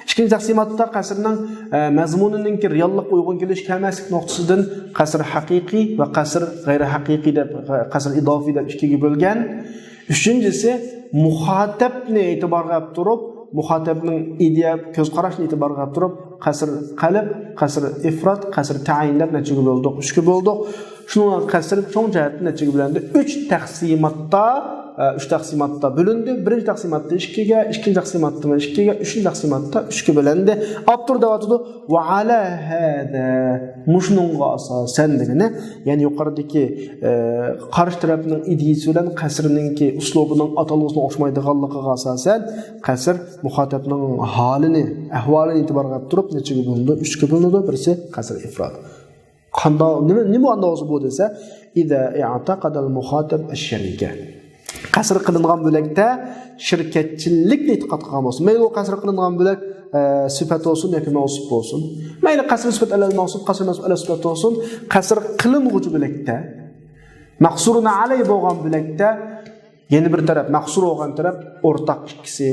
ئىككىنچى تەقسىماتتا قەسرنىڭ، ئە، مەزمۇنىنىڭكى رېئاللىققا ئۇيغۇن كېلىش كەلمەسلىك نۇقتىسىدىن قەسر ھەقىقىي ۋە قەسر غەيرىي ھەقىقىي دەپ، قەسر ئىدافىي دەپ ئىككىگە بۆلگەن. ئۈچىنچىسى، مۇخاتەبنى ئېتىبارغا ئېلىپ تۇرۇپ، مۇخاتەبنىڭ ئىدىيە، كۆز قاراشنى ئېتىبارغا ئېلىپ تۇرۇپ، قەسر قەلب، قەسر ئىفرات، قەسر تەئيىن دەپ نەچچىگە بۆلدۇق؟ ئۈچكە بۆلدۇق. شۇنىڭ بىلەن قەسر چوڭ جەھەتتىن نەچچىگە بۆلۈندى؟ ئۈچ تەقسىماتتا ئە، ئۈچ تەقسىماتتا بۆلۈندى. بىرىنچى تەقسىماتتا ئىككىگە، ئىككىنچى تەقسىماتتا ئىككىگە، ئۈچىنچى تەقسىماتتا ئۈچكە بۆلۈندى. ئاپتور دەۋاتىدۇ، ۋە ئەلا ھازا، مۇشۇنىڭغا ئاساسەن دېگىنى، يەنى يۇقىرىدىكى، ئە، قارشى تەرەپنىڭ ئىدىيىسى بىلەن قەسرنىڭكى ئۇسلۇبىنىڭ ئاتالغۇسىنىڭ ئوخشىمايدىغانلىقىغا ئاساسەن، قەسر مۇخاتەبنىڭ ھالىنى، ئەھۋالىنى ئېتىبارغا ئېلىپ تۇرۇپ نەچچىگە بۆلۈنىدۇ؟ ئۈچكە بۆلۈنىدۇ. بىرسى قەسر ئىفراد. قانداق، نېمە، نېمە ئانداق بولسا بۇ دېسە، ئىزا ئىئتەقەدەل مۇخاتەب ئەششەرىكە. قەسر قىلىنغان بۆلەكتە شىركەتچىلىكنى ئېتىقاد قىلغان بولسا، مەيلى ئۇ قەسر قىلىنغان بۆلەك، ئە، سۈپەت بولسۇن ياكى مەۋسۇپ بولسۇن، مەيلى قەسر سۈپەت ئەلەل مەۋسۇپ، قەسر مەۋسۇپ ئەلەل سۈپەت بولسۇن، قەسر قىلىنغۇچى بۆلەكتە، مەقسۇرۇن ئەلەي بولغان بۆلەكتە يەنە بىر تەرەپ، مەقسۇر بولغان تەرەپ ئورتاق ئىككىسى،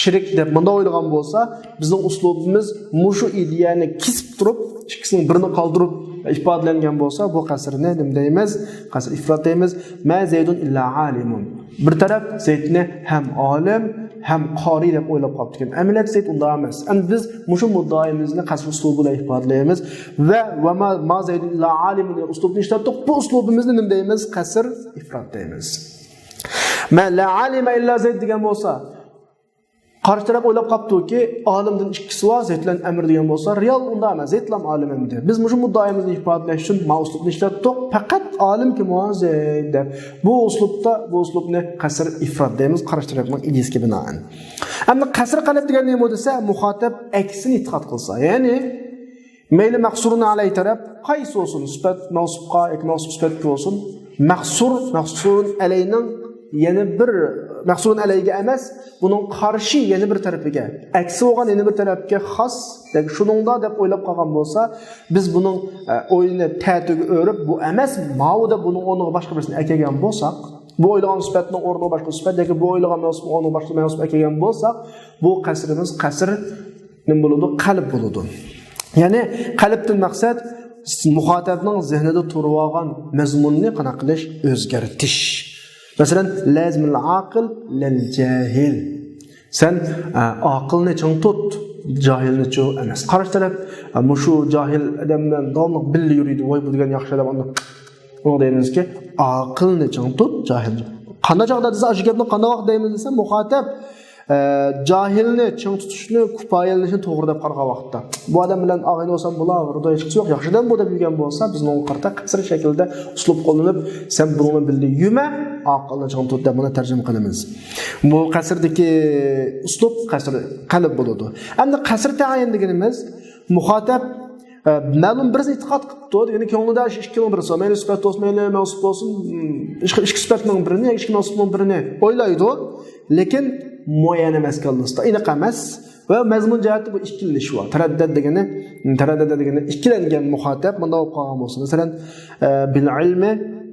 شېرىك دەپ مۇنداق ئويلىغان بولسا، بىزنىڭ ئۇسلۇبىمىز مۇشۇ ئىدىيەنى كېسىپ تۇرۇپ، ئىككىسىنىڭ بىرىنى قالدۇرۇپ ئىپادىلەنگەن بولسا، بۇ قەسرنى نېمە دەيمىز؟ قەسر ئىفراد دەيمىز. ما زەيدۇن ئىللا ئالىمۇن. بىر تەرەپ زەيدنى ھەم ئالىم، ھەم قارىي دەپ ئويلاپ قاپتىكەن. ئەمەلىيەتتە زەيد ئۇنداق ئەمەس. ئەمدى بىز مۇشۇ مۇددىئايىمىزنى قەسر ئۇسلۇبى بىلەن ئىپادىلەيمىز. ۋە، ۋە ما، ما زەيدۇن ئىللا ئالىمۇن دېگەن ئۇسلۇبنى ئىشلەتتۇق. بۇ ئۇسلۇبىمىزنى نېمە دەيمىز؟ قەسر ئىفراد دەيمىز. مەن لا ئالىمە ئىللا زەيد دېگەن بولسا، قارشى تەرەپ ئويلاپ قاپتۇكى، ئالىمدىن ئىككىسى بار، زەيد بىلەن ئەمىر دېگەن بولسا، رېئال ئۇنداق ئەمەس، زەيدلام ئالىم ئەمدى. بىز مۇشۇ مۇددىئايىمىزنى ئىپادىلەش ئۈچۈن ما ئۇسلۇبنى ئىشلەتتۇق، پەقەت ئالىم كىم؟ زەيد دەپ. بۇ ئۇسلۇبتا، بۇ ئۇسلۇبنى قەسر ئىفراد دەيمىز، قارشى تەرەپنىڭ ئىدىيىسىگە بىنائەن. ئەمدى قەسر قەلب دېگەن نېمە دېسە، مۇخاتەب ئەكسىنى ئېتىقاد قىلسا، يەنى مەيلى مەقسۇرۇن ئەلەي تەرەپ قايسى بولسۇن، سۈپەت مەۋسۇپقا ياكى مەۋسۇپ سۈپەتكە بولسۇن، مەقسۇر، مەقسۇرۇن ئەلەينىڭ يەنە بىر، مەقسۇرۇن ئەلەيگە ئەمەس، بۇنىڭ قارشى يەنە بىر تەرىپىگە، ئەكسى بولغان يەنە بىر تەرەپكە خاس، ياكى شۇنىڭدا دەپ ئويلاپ قالغان بولسا، بىز بۇنىڭ، ئە، ئويىنى تەتۈگە ئۆرۈپ، بۇ ئەمەس، ماۋۇ دەپ بۇنىڭ ئورنىغا باشقا بىرسىنى ئەكەلگەن بولساق، بۇ ئويلىغان سۈپەتنىڭ ئورنىغا باشقا سۈپەت ياكى بۇ ئويلىغان مەۋسۇپنىڭ ئورنىغا باشقا مەۋسۇپ ئەكەلگەن بولساق، بۇ قەسرىمىز قەسر نېمە بولىدۇ؟ قەلب بولىدۇ. يەنى قەلبتىن مەقسەت مۇخاتەبنىڭ زېھنىدە تۇرۇۋالغان مەزمۇننى قانداق قىلىش؟ ئۆزگەرتىش. مەسىلەن، لازىمىل ئاقىل لەل جاھىل. سەن، ئە، ئاقىلنى چىڭ تۇت، جاھىلنىچۇ ئەمەس. قارشى تەرەپ، ئە، مۇشۇ جاھىل ئادەم بىلەن داۋاملىق بىللە يۈرىدۇ، ۋاي، بۇ دېگەن ياخشى ئادەم، ئانداق. ئۇنىڭغا دەيمىزكى، ئاقىلنى چىڭ تۇت، جاھىل. قانداق چاغدا دېسە، ئاشۇ گەپنى قانداق ۋاقىت دەيمىز دېسە، مۇخاتەپ، ئە، جاھىلنى چىڭ تۇتۇشنى، كۇپايىلىنىشنى توغرا دەپ قارىغان ۋاقىتتا. بۇ ئادەم بىلەن ئاغىنە بولسام بولىدۇ، ھېچقىسى يوق، ياخشى ئادەم بۇ دەپ يۈرگەن بولسا، بىز ئۇنىڭغا قارىتا قەسر شەكلىدە ئۇسلۇب قوللىنىپ، سەن بۇنىڭ بىلەن بىللە يۈرمە، ئاقىلنى چىڭ تۇت دەپ بۇنى تەرجىمە قىلىمىز. بۇ قەسردىكى ئۇسلۇب قەسر قەلب بولىدۇ. ئەمدى قەسر تەئيىن دېگىنىمىز، مۇخاتەپ، ئە، مەلۇم بىرسىنى ئېتىقاد قىپتۇ دېگەن، كۆڭلىدە شۇ ئىككىنىڭ بىرسى، مەيلى سۈپەت بولسۇن، مەيلى مەۋسۇپ بولسۇن، ئىككى، ئىككى سۈپەتنىڭ بىرىنى ياكى ئىككى مەۋسۇپنىڭ بىرىنى ئويلايدۇ، لېكىن مۇئەييەن ئەمەس كاللىسىدا، ئېنىق ئەمەس. ۋە مەزمۇن جەھەتتە بۇ ئىككىلىنىش بار. تەرەددەت دېگىنى، تەرەددەت دېگىنى ئىككىلەنگەن مۇخاتەپ مۇنداق بولۇپ قالغان بولسا، مەسىلەن، ئە، بىل ئىلمى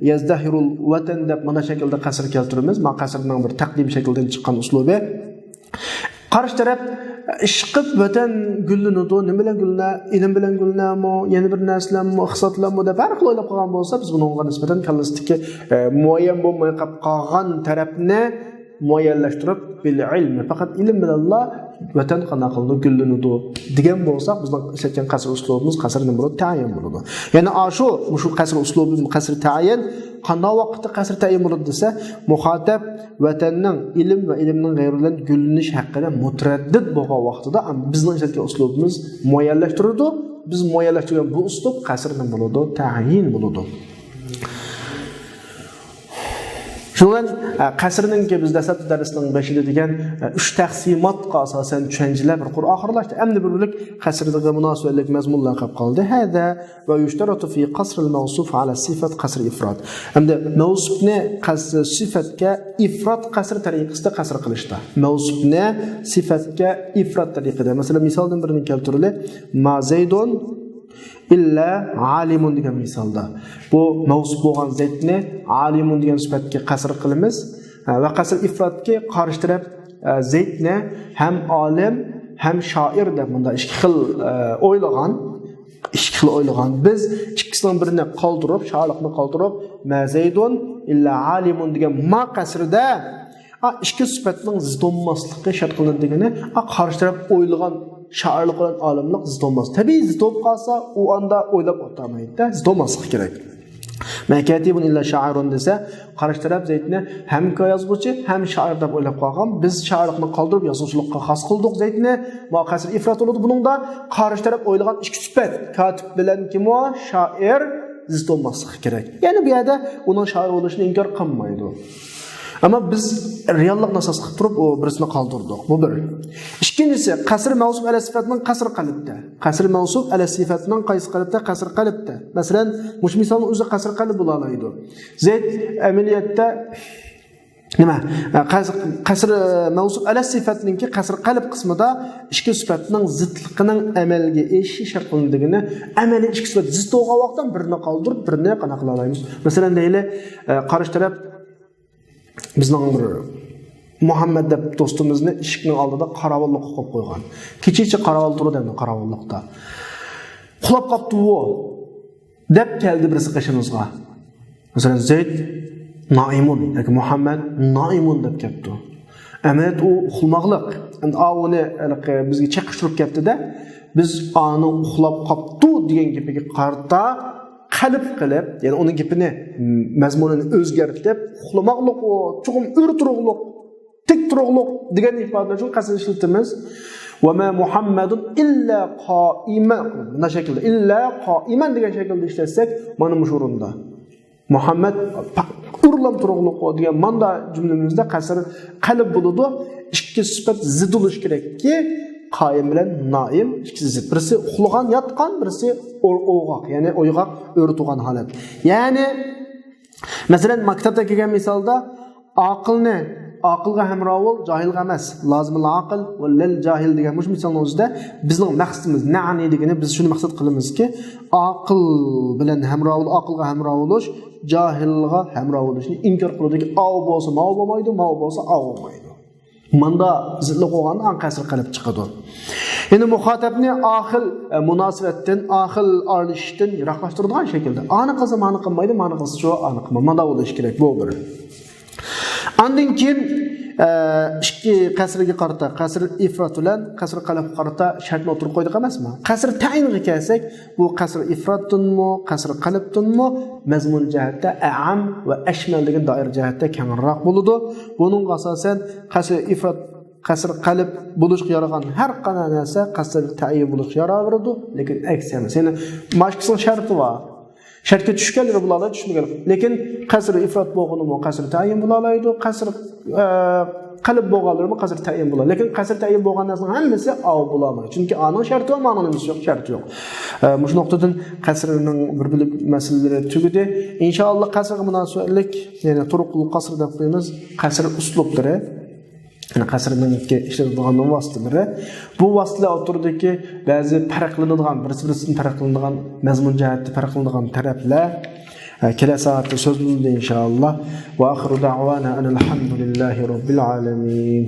يەزدەھىرۇل ۋەتەن دەپ مانا شەكىلدە قەسر كەلتۈرىمىز. ما قەسرنىڭ بىر تەقدىم شەكلىدىن چىققان ئۇسلۇبى. قارشى تەرەپ ئىشقىپ ۋەتەن گۈللىنىدۇ، نېمە بىلەن گۈللىنە؟ ئىلىم بىلەن گۈللىنەمۇ، يەنە بىر نەرسىلەرمۇ، ئىقتىساد بىلەنمۇ دەپ ھەر خىل ئويلاپ قالغان بولسا، بىز بۇنىڭغا نىسبەتەن كاللىسىدىكى، ئە، مۇئەييەن بولماي قاپ قالغان تەرەپنى مۇئەييەنلەشتۈرۈپ، بىل ئىلمى، پەقەت ئىلىم بىلەنلا ۋەتەن قانداق قىلىدۇ؟ گۈللىنىدۇ دېگەن بولساق، بىزنىڭ ئىشلەتكەن قەسر ئۇسلۇبىمىز قەسر نېمە بولىدۇ؟ تەئيىن بولىدۇ. يەنى ئاشۇ، مۇشۇ قەسر ئۇسلۇبى، قەسر تەئيىن قانداق ۋاقىتتا قەسر تەئيىن بولىدۇ دېسە، مۇخاتەب ۋەتەننىڭ ئىلىم ۋە ئىلىمنىڭ غەيرى بىلەن گۈللىنىش ھەققىدە مۇتەرەددىت بولغان ۋاقتىدا بىزنىڭ ئىشلەتكەن ئۇسلۇبىمىز مۇئەييەنلەشتۈرۈلىدۇ. بىز مۇئەييەنلەشتۈرگەن بۇ ئۇسلۇب قەسر نېمە بولىدۇ؟ تەئيىن بولىدۇ. شۇنىڭ بىلەن، ئە، قەسرنىڭكى بىز دەسلەپكى دەرسنىڭ بېشىدا دېگەن، ئە، ئۈچ تەقسىماتقا ئاساسەن چۈشەنچىلەر بىر قۇر ئاخىرلاشتى. ئەمدى بىر بۆلەك قەسرگە مۇناسىۋەتلىك مەزمۇنلار قېلىپ قالدى. ھەدە ۋە يۇشتەرەتۇ فى قەسرىل مەۋسۇف ئەلە سىفەت قەسر ئىفراد. ئەمدى مەۋسۇپنى قەس-، سىفەتكە ئىفراد قەسر تەرىقىسىدە قەسر قىلىشتا. مەۋسۇپنى سىفەتكە ئىفراد تەرىقىدە. مەسىلەن، مىسالدىن بىرنى كەلتۈرەيلى. ما زەيدۇن ئىللا ئالىمۇن دېگەن مىسالدا، بۇ مەۋسۇپ بولغان زەيدنى ئالىمۇن دېگەن سۈپەتكە قەسر قىلىمىز. ھە، ۋە قەسر ئىفرادكى قارشى تەرەپ، ئە، زەيدنى ھەم ئالىم، ھەم شائىر دەپ مۇنداق ئىككى خىل، ئە، ئويلىغان، ئىككى خىل ئويلىغان. بىز ئىككىسىنىڭ بىرىنى قالدۇرۇپ، شائىرلىقنى قالدۇرۇپ، ما زەيدۇن ئىللا ئالىمۇن دېگەن ما قەسرىدە ئا، ئىككى سۈپەتنىڭ زىت بولماسلىقى شەرت قىلىنىدۇ دېگىنى، ئا، قارشى تەرەپ ئويلىغان شائىرلىق بىلەن ئالىملىق زىت بولماس. تەبىئىي زىت بولۇپ قالسا، ئۇ ئاندا ئويلاپ ئولتۇرمايدۇ-دە، زىت بولماسلىقى كېرەك. مە كاتىبۇن ئىللا شائىرۇن دېسە، قارشى تەرەپ زەيدنى ھەم يازغۇچى، ھەم شائىر دەپ ئويلاپ قالغان. بىز شائىرلىقنى قالدۇرۇپ، يازغۇچىلىققا خاس قىلدۇق زەيدنى. ما قەسر ئىفرات بولىدۇ بۇنىڭدا. قارشى تەرەپ ئويلىغان ئىككى سۈپەت، كاتىب بىلەن كىمۇ؟ شائىر زىت بولماسلىقى كېرەك. يەنى بۇ يەردە ئۇنىڭ شائىر بولۇشىنى ئىنكار قىلمايدۇ. ئەمما بىز رېئاللىقنى ئاساس قىلىپ تۇرۇپ، ئۇ بىرسىنى قالدۇردۇق. بۇ بىر. ئىككىنچىسى، قەسر مەۋسۇپ ئەلە سىفەتنىڭ قەسر قەلبتە. قەسر مەۋسۇپ ئەلە سىفەتنىڭ قايسى قەلبتە؟ قەسر قەلبتە. مەسىلەن، مۇشۇ مىسالنىڭ ئۆزى قەسر قەلب بولالايدۇ. زەيد ئەمەلىيەتتە نېمە؟ قەس-، قەسر مەۋسۇپ ئەلە سىفەتنىڭكى قەسر قەلب قىسمىدا ئىككى سۈپەتنىڭ زىتلىقىنىڭ ئەمەلگە ئېشىشى شەرتلىنىدىغىنى، ئەمەلىي ئىككى سۈپەت زىت بولغان ۋاقىتتا بىرنى قالدۇرۇپ، بىرنى قانداق قىلالايمىز؟ مەسىلەن، دەيلى، قارشى تەرەپ بىزنىڭ بىر مۇھەممەد دەپ دوستىمىزنى ئىشىكنىڭ ئالدىدا قاراۋۇللۇققا قويۇپ قويغان. كېچىچە قاراۋۇل تۇرىدۇ ئەمدى قاراۋۇللۇقتا. «ئۇخلاپ قاپتۇ بۇ» دەپ كەلدى بىرسى قېشىمىزغا. مەسىلەن، زەيد نائىمۇن ياكى مۇھەممەد نائىمۇن دەپ كەپتۇ. ئەمەلىيەت ئۇ ئۇخلىماقلىق. ئەمدى ئاۋۇنى ھېلىقى بىزگە چېقىشتۇرۇپ كەپتىدە، بىز ئانىڭ «ئۇخلاپ قاپتۇ» دېگەن گېپىگە قارىتا قەلب قىلىپ، يەنى ئۇنىڭ گېپىنى، مەزمۇنىنى ئۆزگەرتىپ، «ئۇخلىماقلىق ئۇ، چوقۇم ئۆرە تۇرۇقلۇق، تىك تۇرۇقلۇق» دېگەن ئىپادىلەش ئۈچۈن قەسەر ئىشلىتىمىز. «ۋە مە مۇھەممەدۇن ئىللا قائىمەن» مانا شەكىلدە، «ئىللا قائىمەن» دېگەن شەكىلدە ئىشلەتسەك، مانا مۇشۇ ئورۇندا. «مۇھەممەد ئورۇنلام تۇرۇقلۇق» دېگەن ماندا جۈملىمىزدە قەسر قەلب بولىدۇ. ئىككى سۈپەت زىت بولۇشى كېرەككى، قائىم بىلەن نائىم ئىككىسى زىت. بىرسى ئۇخلىغان، ياتقان، بىرسى ئو-، ئويغاق، يەنى ئويغاق، ئۆرە تۇرغان ھالەت. يەنى، مەسىلەن، ماكتابتا كەلگەن مىسالدا، ئاقىلنى ئاقىلغا ھەمراۋۇل، جاھىلغا ئەمەس. لازىمىل ئاقىل ۋە لەل جاھىل دېگەن مۇشۇ مىسالنىڭ ئۆزىدە بىزنىڭ مەقسىتىمىز، نەئنى دېگىنى، بىز شۇنى مەقسەت قىلىمىزكى، ئاقىل بىلەن ھەمراۋۇل، ئاقىلغا ھەمراۋۇلۇش، جاھىلغا ھەمراۋۇلۇشنى ئىنكار قىلىدۇكى، ئاۋۇ بولسا ماۋۇ بولمايدۇ، ماۋۇ بولسا ئاۋۇ بولمايدۇ. ماندا زىتلىق بولغاندا ئاڭ قەسر قەلب چىقىدۇ. يەنى مۇخاتەبنى ئاخىل، ئە، مۇناسىۋەتتىن، ئاخىل ئارىلىشىشتىن يىراقلاشتۇرىدىغان شەكىلدە. ئانى قىلسا مانى قىلمايدۇ، مانى قىلسا شۇ ئانى قىلمايدۇ. ماندا بولۇشى كېرەك، بۇ بىر. ئاندىن كېيىن، ئە، ئىككى قەسرگە قارىتا، قەسر ئىفرات بىلەن قەسر قەلبكە قارىتا شەرتنى ئوتتۇرىغا قويدۇق ئەمەسمۇ؟ قەسر تەئيىنغا كەلسەك، بۇ قەسر ئىفراتتىنمۇ، قەسر قەلبتىنمۇ، مەزمۇن جەھەتتە ئەئەم ۋە ئەشمەل دېگەن دائىرە جەھەتتە كەڭرەك بولىدۇ. بۇنىڭغا ئاساسەن، قەسر ئىفرات، قەسر قەلب بولۇشقا يارىغان ھەر قانداق نەرسە قەسر تەئيىن بولۇشقا ياراۋېرىدۇ، لېكىن ئەكسى ئەمەس. يەنى مانا ئىككىسىنىڭ شەرتى بار. شەرتكە چۈشكەنلىرى بولالايدۇ، چۈشمىگەنلىرى. لېكىن قەسر ئىفرات بولغىنىمۇ قەسر تەئيىن بولالايدۇ، قەسر، ئە، قەلب بولغانلىرىمۇ قەسر تەئيىن بولالايدۇ. لېكىن قەسر تەئيىن بولغان نەرسىنىڭ ھەممىسى ئاۋۇ بولالمايدۇ. چۈنكى ئانىڭ شەرتى بار، مانىڭ نېمىسى يوق، شەرتى يوق. ئە، مۇشۇ نۇقتىدىن قەسرنىڭ بىر بۆلەك مەسىلىلىرى تۈگىدى. ئىنشائاللا، قەسرگە مۇناسىۋەتلىك، يەنى تۇرۇقۇل قەسر دەپ قويىمىز، قەسر ئۇسلۇبلىرى. يەنى قەسرنىڭكى ئىشلىتىدىغان ۋاسىتىلىرى. بۇ ۋاسىتىلەر ئوتتۇرىدىكى بەزى پەرقلىنىدىغان، بىرسى-بىرسىدىن پەرقلىنىدىغان، مەزمۇن جەھەتتە پەرقلىنىدىغان تەرەپلەر، ئە، كېلەر سائەتتە سۆزلىنىدۇ، ئىنشائاللا. ۋە ئاخىرۇ دەئۋانا ئەنىل ھەمدۇلىللاھى رەببىل ئالەمىن.